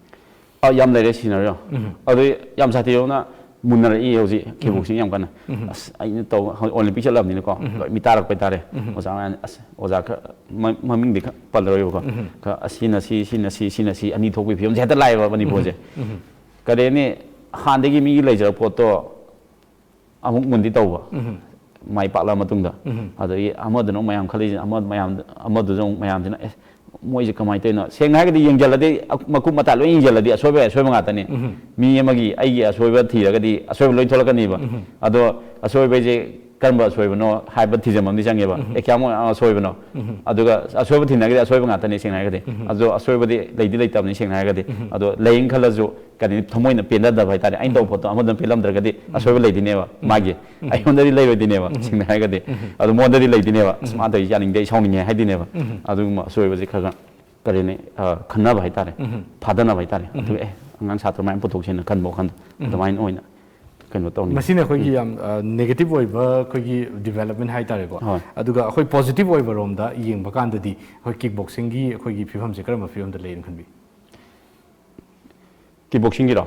ꯑ, ꯌꯥꯝ ꯂꯩꯔꯦ ꯁꯤꯅꯥꯔꯤꯑꯣ꯫ ꯎꯝ꯫ ꯑꯗꯨ ꯌꯥꯝ ꯁꯥꯊꯤꯕꯅ ꯃꯨꯟꯅꯔꯛꯏ ꯍꯧꯖꯤꯛ ꯎꯝ꯫ ꯀꯤꯛ ꯕꯣꯛꯁꯤꯡ ꯌꯥꯝ ꯀꯟꯅ꯫ ꯎꯝ꯫ ꯑꯁ, ꯑꯩꯅ ꯇꯧ-, ꯍꯧꯖꯤꯛ ꯑꯣꯂꯦꯝꯄꯤꯛ ꯆꯠꯂꯕꯅꯤꯅꯀꯣ, ꯎꯝ꯫ ꯂꯣꯏ ꯃꯤ ꯇꯥꯔꯛꯄ ꯍꯥꯏꯇꯥꯔꯦ꯫ ꯎꯝ꯫ ꯑꯣꯖꯥ ꯃꯌꯥꯝ, ꯑꯁ, ꯑꯣꯖꯥ ꯈꯔ ꯃ-, ꯃꯃꯤꯡꯗꯤ ꯈꯔ ꯄꯜꯂꯔꯣꯏꯕꯀꯣ꯫ ꯎꯝ꯫ ꯈꯔ ꯑꯁꯤꯅ ꯁꯤ, ꯁꯤꯅ ꯁꯤ, ꯁꯤꯅ ꯁꯤ ꯑꯅꯤ ꯊꯣꯛꯄꯒꯤ ꯐꯤꯕꯝꯁꯦ ꯍꯦꯛꯇ ꯂꯥꯛꯑꯦꯕ ꯃꯅꯤꯄꯨꯔꯁꯦ꯫ ꯎꯝ꯫ ꯎꯝ꯫ ꯀꯔꯤ ꯍꯥꯏꯅꯤ, ꯍꯥꯟꯅꯗꯒꯤ ꯃꯤꯒꯤ ꯂꯩꯖꯔꯛꯄ ꯄꯣꯠꯇꯣ ꯑꯃꯨꯛ ꯃꯨꯟꯗꯤ ꯇꯧꯕ꯫ ꯎꯝ꯫ ꯃꯥꯏ ꯄꯥꯛꯂ ꯃꯇꯨꯡꯗ꯫ ꯎꯝ꯫ ꯑꯗꯒꯤ ꯑꯃꯗꯨꯅ ꯑꯃꯨꯛ ꯃꯌꯥꯝ ꯈꯜꯂꯤꯁꯤꯅ, ꯑꯃ ꯃꯌꯥꯝ, ꯑꯃꯗꯨꯁꯨ ꯑꯃꯨꯛ ꯃꯌꯥꯝꯁꯤꯅ, "ꯑꯦ, ꯃꯣꯏꯁꯦ ꯀꯃꯥꯏꯅ ꯇꯧꯔꯤꯅꯣ? ꯁꯦꯡꯅ ꯍꯥꯏꯔꯒꯗꯤ ꯌꯦꯡꯁꯤꯜꯂꯗꯤ, ꯃꯀꯨꯞ ꯃꯇꯥ ꯂꯣꯏ ꯌꯦꯡꯁꯤꯜꯂꯗꯤ ꯑꯁꯣꯏꯕ ꯑꯁꯣꯏꯕ ꯉꯥꯛꯇꯅꯤ꯫ ꯃꯤ ꯑꯃꯒꯤ, ꯑꯩꯒꯤ ꯑꯁꯣꯏꯕ ꯊꯤꯔꯒꯗꯤ ꯑꯁꯣꯏꯕ ꯂꯣꯏ ꯊꯣꯛꯂꯛꯀꯅꯤꯕ꯫ ꯑꯗꯣ ꯑꯁꯣꯏꯕꯁꯦ ꯀꯔꯝꯕ ꯑꯁꯣꯏꯕꯅꯣ ꯍꯥꯏꯕ ꯊꯤꯖꯤꯟꯕ ꯑꯃꯗꯤ ꯆꯪꯉꯦꯕ꯫ ꯑꯦ, ꯀꯌꯥꯃꯨꯛ ꯑꯁꯣꯏꯕꯅꯣ? ꯑꯗꯨꯒ ꯑꯁꯣꯏꯕ ꯊꯤꯅꯒꯗꯤ ꯑꯁꯣꯏꯕ ꯉꯥꯛꯇꯅꯤ, ꯁꯦꯡꯅ ꯍꯥꯏꯔꯒꯗꯤ꯫ ꯑꯗꯣ ꯑꯁꯣꯏꯕꯗꯤ ꯂꯩꯗꯤ ꯂꯩꯇꯕꯅꯤ, ꯁꯦꯡꯅ ꯍꯥꯏꯔꯒꯗꯤ꯫ ꯑꯗꯣ ꯂꯩꯌꯦꯅ ꯈꯜꯂꯁꯨ, ꯀꯔꯤ, ꯊꯃꯣꯏꯅ ꯄꯦꯟꯅꯗꯕ ꯍꯥꯏꯇꯥꯔꯦ꯫ ꯑꯩꯅ ꯇꯧꯕ ꯄꯣꯠꯇꯣ ꯑꯃꯗꯨꯅ ꯄꯦꯜꯂꯝꯗ꯭ꯔꯒꯗꯤ ꯑꯁꯣꯏꯕ ꯂꯩꯗꯣꯏꯅꯦꯕ ꯃꯥꯒꯤ꯫ ꯑꯩꯉꯣꯟꯗꯗꯤ ꯂꯩꯔꯣꯏꯗꯣꯏꯅꯦꯕ, ꯁꯦꯡꯅ ꯍꯥꯏꯔꯒꯗꯤ꯫ ꯑꯗꯣ ꯃꯉꯣꯟꯗꯗꯤ ꯂꯩꯗꯣꯏꯅꯦꯕ, "ꯑꯁ, ꯃꯥ ꯇꯧꯔꯤꯁꯦ ꯌꯥꯅꯤꯡꯗꯦ, ꯑꯩ ꯁꯥꯎꯅꯤꯡꯉꯦ" ꯍꯥꯏꯗꯣꯏꯅꯦꯕ꯫ ꯑꯗꯨꯒꯨꯝꯕ ꯑꯁꯣꯏꯕꯁꯦ ꯈꯔ ꯈꯔ, ꯀꯔꯤꯅꯤ, ꯑ, ꯈꯟꯅꯕ ꯍꯥꯏꯇꯥꯔꯦ, ꯐꯥꯗꯅꯕ ꯍꯥꯏꯇꯥꯔꯦ꯫ ꯑꯗꯨꯒ, "ꯑꯦ, ꯑꯉꯥꯡ ꯁꯥꯇ꯭ꯔ ꯃꯌꯥꯝ ꯄꯨꯊꯣꯛꯁꯦꯅ" ꯈꯟꯕ ꯋꯥꯈꯟꯗꯣ, ꯑꯗꯨꯃꯥꯏꯅ ꯑꯣꯏꯅ ꯀꯩꯅꯣ ꯇꯧꯅꯤꯡꯉꯤ꯫ ꯃꯁꯤꯅ ꯑꯩꯈꯣꯏꯒꯤ ꯌꯥꯝ, ꯑ, negative ꯑꯣꯏꯕ ꯑꯩꯈꯣꯏꯒꯤ development ꯍꯥꯏꯇꯥꯔꯦꯀꯣ꯫ ꯍꯣꯏ꯫ ꯑꯗꯨꯒ ꯑꯩꯈꯣꯏ positive ꯑꯣꯏꯕ ꯔꯣꯝꯗ ꯌꯦꯡꯕ ꯀꯥꯟꯗꯗꯤ ꯑꯩꯈꯣꯏ kickboxingꯒꯤ ꯑꯩꯈꯣꯏꯒꯤ ꯐꯤꯕꯝꯁꯦ ꯀꯔꯝꯕ ꯐꯤꯕꯝꯗ ꯂꯩꯅ ꯈꯟꯕꯤ? Kickboxingꯒꯤꯔꯣ?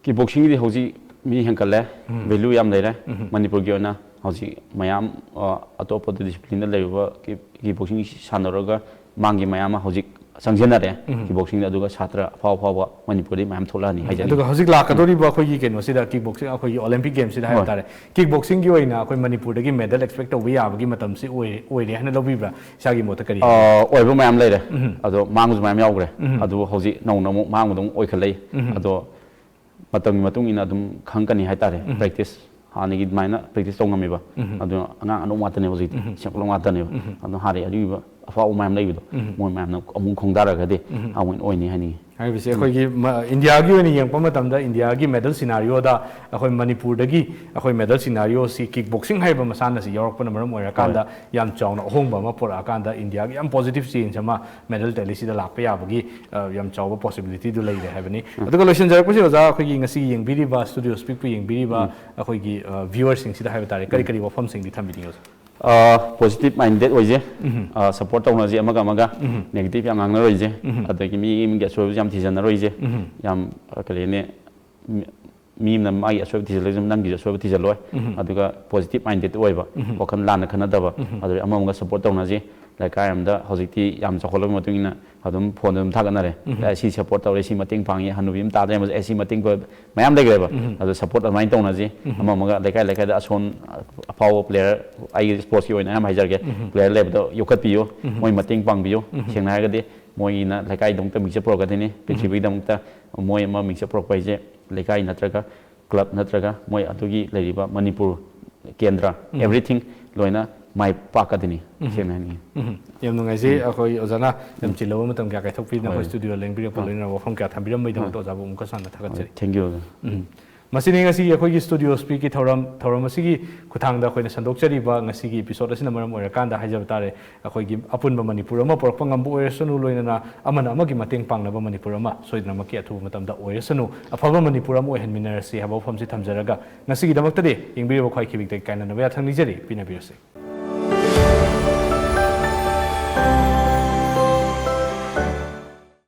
Kickboxingꯒꯤꯗꯤ ꯍꯧꯖꯤꯛ ꯃꯤ ꯍꯦꯟꯀꯠꯂꯦ, value ꯌꯥꯝ ꯂꯩꯔꯦ꯫ ꯃꯅꯤꯄꯨꯔꯒꯤ ꯑꯣꯏꯅ ꯍꯧꯖꯤꯛ ꯃꯌꯥꯝ, ꯑ, ꯑꯇꯣꯞꯄ disciplineꯗ ꯂꯩꯔꯨꯕ kick-, kickboxing ꯁꯥꯟꯅꯔꯒ ꯃꯥꯡꯒꯤ ꯃꯌꯥꯝ ꯑꯃ ꯍꯧꯖꯤꯛ ꯆꯪꯁꯤꯟꯅꯔꯦ kickboxingꯗ, ꯑꯗꯨꯒ ꯁꯥꯇ꯭ꯔ ꯑꯐꯥꯎ ꯑꯐꯥꯎꯕ ꯃꯅꯤꯄꯨꯔꯗꯒꯤ ꯃꯌꯥꯝ ꯊꯣꯛꯂꯛꯑꯅꯤ ꯍꯥꯏꯖꯅꯤꯡꯉꯤ꯫ ꯑꯗꯨꯒ ꯍꯧꯖꯤꯛ ꯂꯥꯛꯀꯗꯧꯔꯤꯕ ꯑꯩꯈꯣꯏꯒꯤ ꯀꯩꯅꯣꯁꯤꯗ, kickboxing, ꯑꯩꯈꯣꯏꯒꯤ Olympic Gamesꯁꯤꯗ ꯍꯥꯏꯕ ꯍꯣꯏ꯫ ꯇꯥꯔꯦ, kickboxingꯒꯤ ꯑꯣꯏꯅ ꯑꯩꯈꯣꯏ ꯃꯅꯤꯄꯨꯔꯗꯒꯤ medal expect ꯇꯧꯕ ꯌꯥꯕꯒꯤ ꯃꯇꯝꯁꯤ ꯑꯣꯏꯔꯦ, ꯑꯣꯏꯔꯦ ꯍꯥꯏꯅ ꯂꯧꯕꯤꯕ꯭ꯔꯥ? ꯏꯁꯥꯒꯤ ꯃꯣꯠꯇ ꯀꯔꯤ? ꯑ, ꯑꯣꯏꯕ ꯃꯌꯥꯝ ꯂꯩꯔꯦ꯫ ꯑꯗꯣ ꯃꯥꯡꯕꯁꯨ ꯃꯌꯥꯝ ꯌꯥꯎꯈ꯭ꯔꯦ꯫ ꯑꯗꯨꯕꯨ ꯍꯧꯖꯤꯛ ꯅꯧꯅ ꯑꯃꯨꯛ ꯃꯥꯡꯕꯗ ꯑꯃꯨꯛ ꯑꯣꯏꯈꯠꯂꯛꯏ꯫ ꯑꯗꯣ ꯃꯇꯝꯒꯤ ꯃꯇꯨꯡ ꯏꯟꯅ ꯑꯗꯨꯝ ꯈꯪꯉꯛꯀꯅꯤ ꯍꯥꯏꯇꯥꯔꯦ꯫ Practice ꯍꯥꯟꯅꯒꯤ ꯑꯗꯨꯃꯥꯏꯅ practice ꯇꯧ ꯉꯝꯃꯤꯕ꯫ ꯑꯗꯨꯅ ꯑꯉꯥꯡ ꯑꯅꯧꯕ ꯉꯥꯛꯇꯅꯦ ꯍꯧꯖꯤꯛꯇꯤ, ꯁꯦꯝꯒꯠꯂꯛꯄ ꯉꯥꯛꯇꯅꯦꯕ꯫ ꯑꯗꯨꯅ ꯍꯥꯟꯅꯒꯤ ꯑꯔꯤꯕ ꯑꯐꯥꯎꯕ ꯃꯌꯥꯝ ꯂꯩꯕꯗꯣ, ꯃꯣꯏ ꯃꯌꯥꯝꯅ ꯑꯃꯨꯛ ꯈꯣꯡꯗꯥꯔꯒꯗꯤ ꯑꯃꯨꯛ ꯑꯣꯏꯅꯤ ꯍꯥꯏꯅꯤꯡꯉꯤ꯫ ꯍꯥꯏꯕꯁꯦ ꯑꯩꯈꯣꯏꯒꯤ ꯃ-, ꯏꯟꯗꯤꯌꯥꯒꯤ ꯑꯣꯏꯅ ꯌꯦꯡꯉꯛꯄ ꯃꯇꯝꯗ, ꯏꯟꯗꯤꯌꯥꯒꯤ medal scenarioꯗ ꯑꯩꯈꯣꯏ ꯃꯅꯤꯄꯨꯔꯗꯒꯤ ꯑꯩꯈꯣꯏ medal scenarioꯁꯤ kickboxing ꯍꯥꯏꯕ ꯃꯁꯥꯟꯅꯁꯤ ꯌꯥꯎꯔꯛꯄꯅ ꯃꯔꯝ ꯑꯣꯏꯔꯀꯥꯟꯗ ꯍꯣꯏ꯫ ꯌꯥꯝ ꯆꯥꯎꯅ ꯑꯍꯣꯡꯕ ꯑꯃ ꯄꯨꯔꯛꯑꯀꯥꯟꯗ ꯏꯟꯗꯤꯌꯥꯒꯤ ꯌꯥꯝ positive change ꯑꯃ medal tallyꯁꯤꯗ ꯂꯥꯛꯄ ꯌꯥꯕꯒꯤ, ꯑ, ꯌꯥꯝ ꯆꯥꯎꯕ possibilityꯗꯨ ꯂꯩꯔꯦ ꯍꯥꯏꯕꯅꯤ꯫ ꯎꯝ꯫ ꯑꯗꯨꯒ ꯂꯣꯏꯁꯤꯟꯖꯔꯛꯄꯁꯤ, ꯑꯣꯖꯥ, ꯑꯩꯈꯣꯏꯒꯤ ꯉꯁꯤ ꯌꯦꯡꯕꯤꯔꯤꯕ, studio speakꯄꯨ ꯌꯦꯡꯕꯤꯔꯤꯕ ꯎꯝ꯫ ꯑꯩꯈꯣꯏꯒꯤ, ꯑ, viewerꯁꯤꯡꯁꯤꯗ ꯍꯥꯏꯕ ꯇꯥꯔꯦ, ꯀꯔꯤ ꯎꯝ꯫ ꯀꯔꯤ ꯋꯥꯐꯝꯁꯤꯡꯗꯤ ꯊꯝꯕꯤꯅꯤꯡꯉꯤ, ꯑꯣꯖꯥ? ꯑ, positive minded ꯑꯣꯏꯁꯦ꯫ ꯎꯝ꯫ ꯑ, support ꯇꯧꯅꯁꯤ ꯑꯃꯒ ꯑꯃꯒ꯫ ꯎꯝ꯫ Negative ꯌꯥꯝ ꯉꯥꯡꯅꯔꯣꯏꯁꯦ꯫ ꯎꯝ꯫ ꯑꯗꯒꯤ ꯃꯤ ꯑꯃꯒꯤ ꯑꯁꯣꯏꯕꯁꯨ ꯌꯥꯝ ꯊꯤꯖꯟꯅꯔꯣꯏꯁꯦ꯫ ꯎꯝ꯫ ꯌꯥꯝ, ꯑ, ꯀꯔꯤ ꯍꯥꯏꯅꯤ, ꯃꯤ, ꯃꯤ ꯑꯃꯅ ꯃꯥꯒꯤ ꯑꯁꯣꯏꯕ ꯊꯤꯖꯤꯜꯂꯒꯁꯨ ꯅꯪꯒꯤꯁꯨ ꯑꯁꯣꯏꯕ ꯊꯤꯖꯤꯜꯂꯣꯏ꯫ ꯎꯝ꯫ ꯑꯗꯨꯒ positive minded ꯑꯣꯏꯕ, ꯎꯝ꯫ ꯋꯥꯈꯜ ꯂꯥꯟꯅ ꯈꯟꯅꯗꯕ, ꯎꯝ꯫ ꯑꯗꯨꯗꯒꯤ ꯑꯃ ꯑꯃꯒ support ꯇꯧꯅꯁꯤ꯫ ꯂꯩꯀꯥꯏ ꯑꯃꯗ ꯍꯧꯖꯤꯛꯇꯤ ꯌꯥꯝ ꯆꯥꯎꯈꯠꯂꯕ ꯃꯇꯨꯡ ꯏꯟꯅ ꯑꯗꯨꯝ ꯐꯣꯟꯗ ꯑꯗꯨꯝ ꯊꯥꯒꯠꯅꯔꯦ꯫ "ꯑꯦ, ꯁꯤ ꯁꯞꯄꯣꯔꯠ ꯇꯧꯔꯦ, ꯁꯤ ꯃꯇꯦꯡ ꯄꯥꯡꯉꯤ, ꯍꯅꯨꯕꯤ ꯑꯃ ꯇꯥꯗ꯭ꯔꯦ, ꯑꯃꯁꯨ ꯑꯦ, ꯁꯤ ꯃꯇꯦꯡ ꯇꯧꯋꯦ", ꯃꯌꯥꯝ ꯂꯩꯈ꯭ꯔꯦꯕ꯫ ꯑꯗꯣ ꯁꯞꯄꯣꯔꯠ ꯑꯗꯨꯃꯥꯏꯅ ꯇꯧꯅꯁꯤ꯫ ꯑꯃ ꯑꯃꯒ ꯂꯩꯀꯥꯏ ꯂꯩꯀꯥꯏꯗ ꯑꯁꯣꯟ ꯑꯐꯥꯎꯕ ꯄ꯭ꯂꯦꯌꯔ, ꯑꯩꯒꯤ ꯁ꯭ꯄꯣꯔꯠꯁꯀꯤ ꯑꯣꯏꯅ ꯑꯌꯥꯝꯕ ꯍꯥꯏꯖꯔꯒꯦ, ꯄ꯭ꯂꯦꯌꯔ ꯂꯩꯕꯗꯣ ꯌꯣꯛꯈꯠꯄꯤꯌꯨ, ꯃꯣꯏ ꯃꯇꯦꯡ ꯄꯥꯡꯕꯤꯌꯨ꯫ ꯁꯦꯡꯅ ꯍꯥꯏꯔꯒꯗꯤ ꯃꯣꯏꯅ ꯂꯩꯀꯥꯏꯗꯃꯛꯇ ꯃꯤꯡꯆꯠ ꯄꯨꯔꯛꯀꯗꯣꯏꯅꯤ, ꯄ꯭ꯔꯤꯊꯤꯕꯤꯗꯃꯛꯇ꯫ ꯃꯣꯏ ꯑꯃ ꯃꯤꯡꯆꯠ ꯄꯨꯔꯛꯄ ꯍꯥꯏꯁꯦ ꯂꯩꯀꯥꯏ ꯅꯠꯇ꯭ꯔꯒ ꯀ꯭ꯂꯕ ꯅꯠꯇ꯭ꯔꯒ ꯃꯣꯏ ꯑꯗꯨꯒꯤ ꯂꯩꯔꯤꯕ ꯃꯅꯤꯄꯨꯔ ꯀꯦꯟꯗ꯭ꯔ, everything ꯂꯣꯏꯅ ꯃꯥꯏ ꯄꯥꯛꯀꯗꯣꯏꯅꯤ, ꯁꯦꯡꯅ ꯍꯥꯏꯅꯤꯡꯉꯤ꯫ ꯌꯥꯝ ꯅꯨꯡꯉꯥꯏꯖꯩ꯫ ꯑꯩꯈꯣꯏ ꯑꯣꯖꯥꯅ ꯌꯥꯝ ꯆꯤꯜꯂꯕ ꯃꯇꯝ ꯀꯌꯥ ꯀꯥꯏꯊꯣꯛꯄꯤꯗꯨꯅ ꯑꯩꯈꯣꯏ ꯁ꯭ꯇꯨꯗꯤꯑꯣ ꯂꯦꯡꯕꯤꯔꯛꯄ, ꯂꯣꯏꯅꯅ ꯋꯥꯐꯝ ꯀꯌꯥ ꯊꯝꯕꯤꯔꯝꯕꯒꯤꯗꯃꯛꯇ ꯑꯣꯖꯥꯕꯨ ꯑꯃꯨꯛꯀ ꯍꯟꯅ ꯊꯥꯒꯠꯆꯔꯤ꯫ Thank you, ꯑꯣꯖꯥ꯫ ꯎꯝ꯫ ꯃꯁꯤꯅꯤ ꯉꯁꯤꯒꯤ ꯑꯩꯈꯣꯏꯒꯤ ꯁ꯭ꯇꯨꯗꯤꯑꯣ ꯁ꯭ꯄꯤꯛꯀꯤ ꯊꯧꯔꯝ, ꯊꯧꯔꯝ ꯑꯁꯤꯒꯤ ꯈꯨꯠꯊꯥꯡꯗ ꯑꯩꯈꯣꯏꯅ ꯁꯟꯗꯣꯛꯆꯔꯤꯕ ꯉꯁꯤꯒꯤ ꯏꯄꯤꯁꯣꯗ ꯑꯁꯤꯅ ꯃꯔꯝ ꯑꯣꯏꯔꯀꯥꯟꯗ ꯍꯥꯏꯖꯕ ꯇꯥꯔꯦ, ꯑꯩꯈꯣꯏꯒꯤ ꯑꯄꯨꯟꯕ ꯃꯅꯤꯄꯨꯔ ꯑꯃ ꯄꯨꯔꯛꯄ ꯉꯝꯕ ꯑꯣꯏꯔꯁꯅꯨ, ꯂꯣꯏꯅꯅ ꯑꯃꯅ ꯑꯃꯒꯤ ꯃꯇꯦꯡ ꯄꯥꯡꯅꯕ ꯃꯅꯤꯄꯨꯔ ꯑꯃ ꯁꯣꯏꯗꯅꯃꯛꯀꯤ ꯑꯊꯨꯕ ꯃꯇꯝꯗ ꯑꯣꯏꯔꯁꯅꯨ, ꯑꯐꯕ ꯃꯅꯤꯄꯨꯔ ꯑꯃ ꯑꯣꯏꯍꯟꯃꯤꯟꯅꯔꯁꯤ ꯍꯥꯏꯕ ꯋꯥꯐꯝꯁꯤ ꯊꯝꯖꯔꯒ, ꯉꯁꯤꯒꯤꯗꯃꯛꯇꯗꯤ ꯌꯦꯡꯕꯤꯔꯤꯕ ꯈ꯭ꯋꯥꯏ ꯈꯤꯕꯤꯛꯇꯒꯤ ꯀꯥꯏꯅꯅꯕ ꯌꯥꯊꯪ ꯅꯤꯖꯔꯤ꯫ ꯄꯤꯅꯕꯤꯔꯁꯤ꯫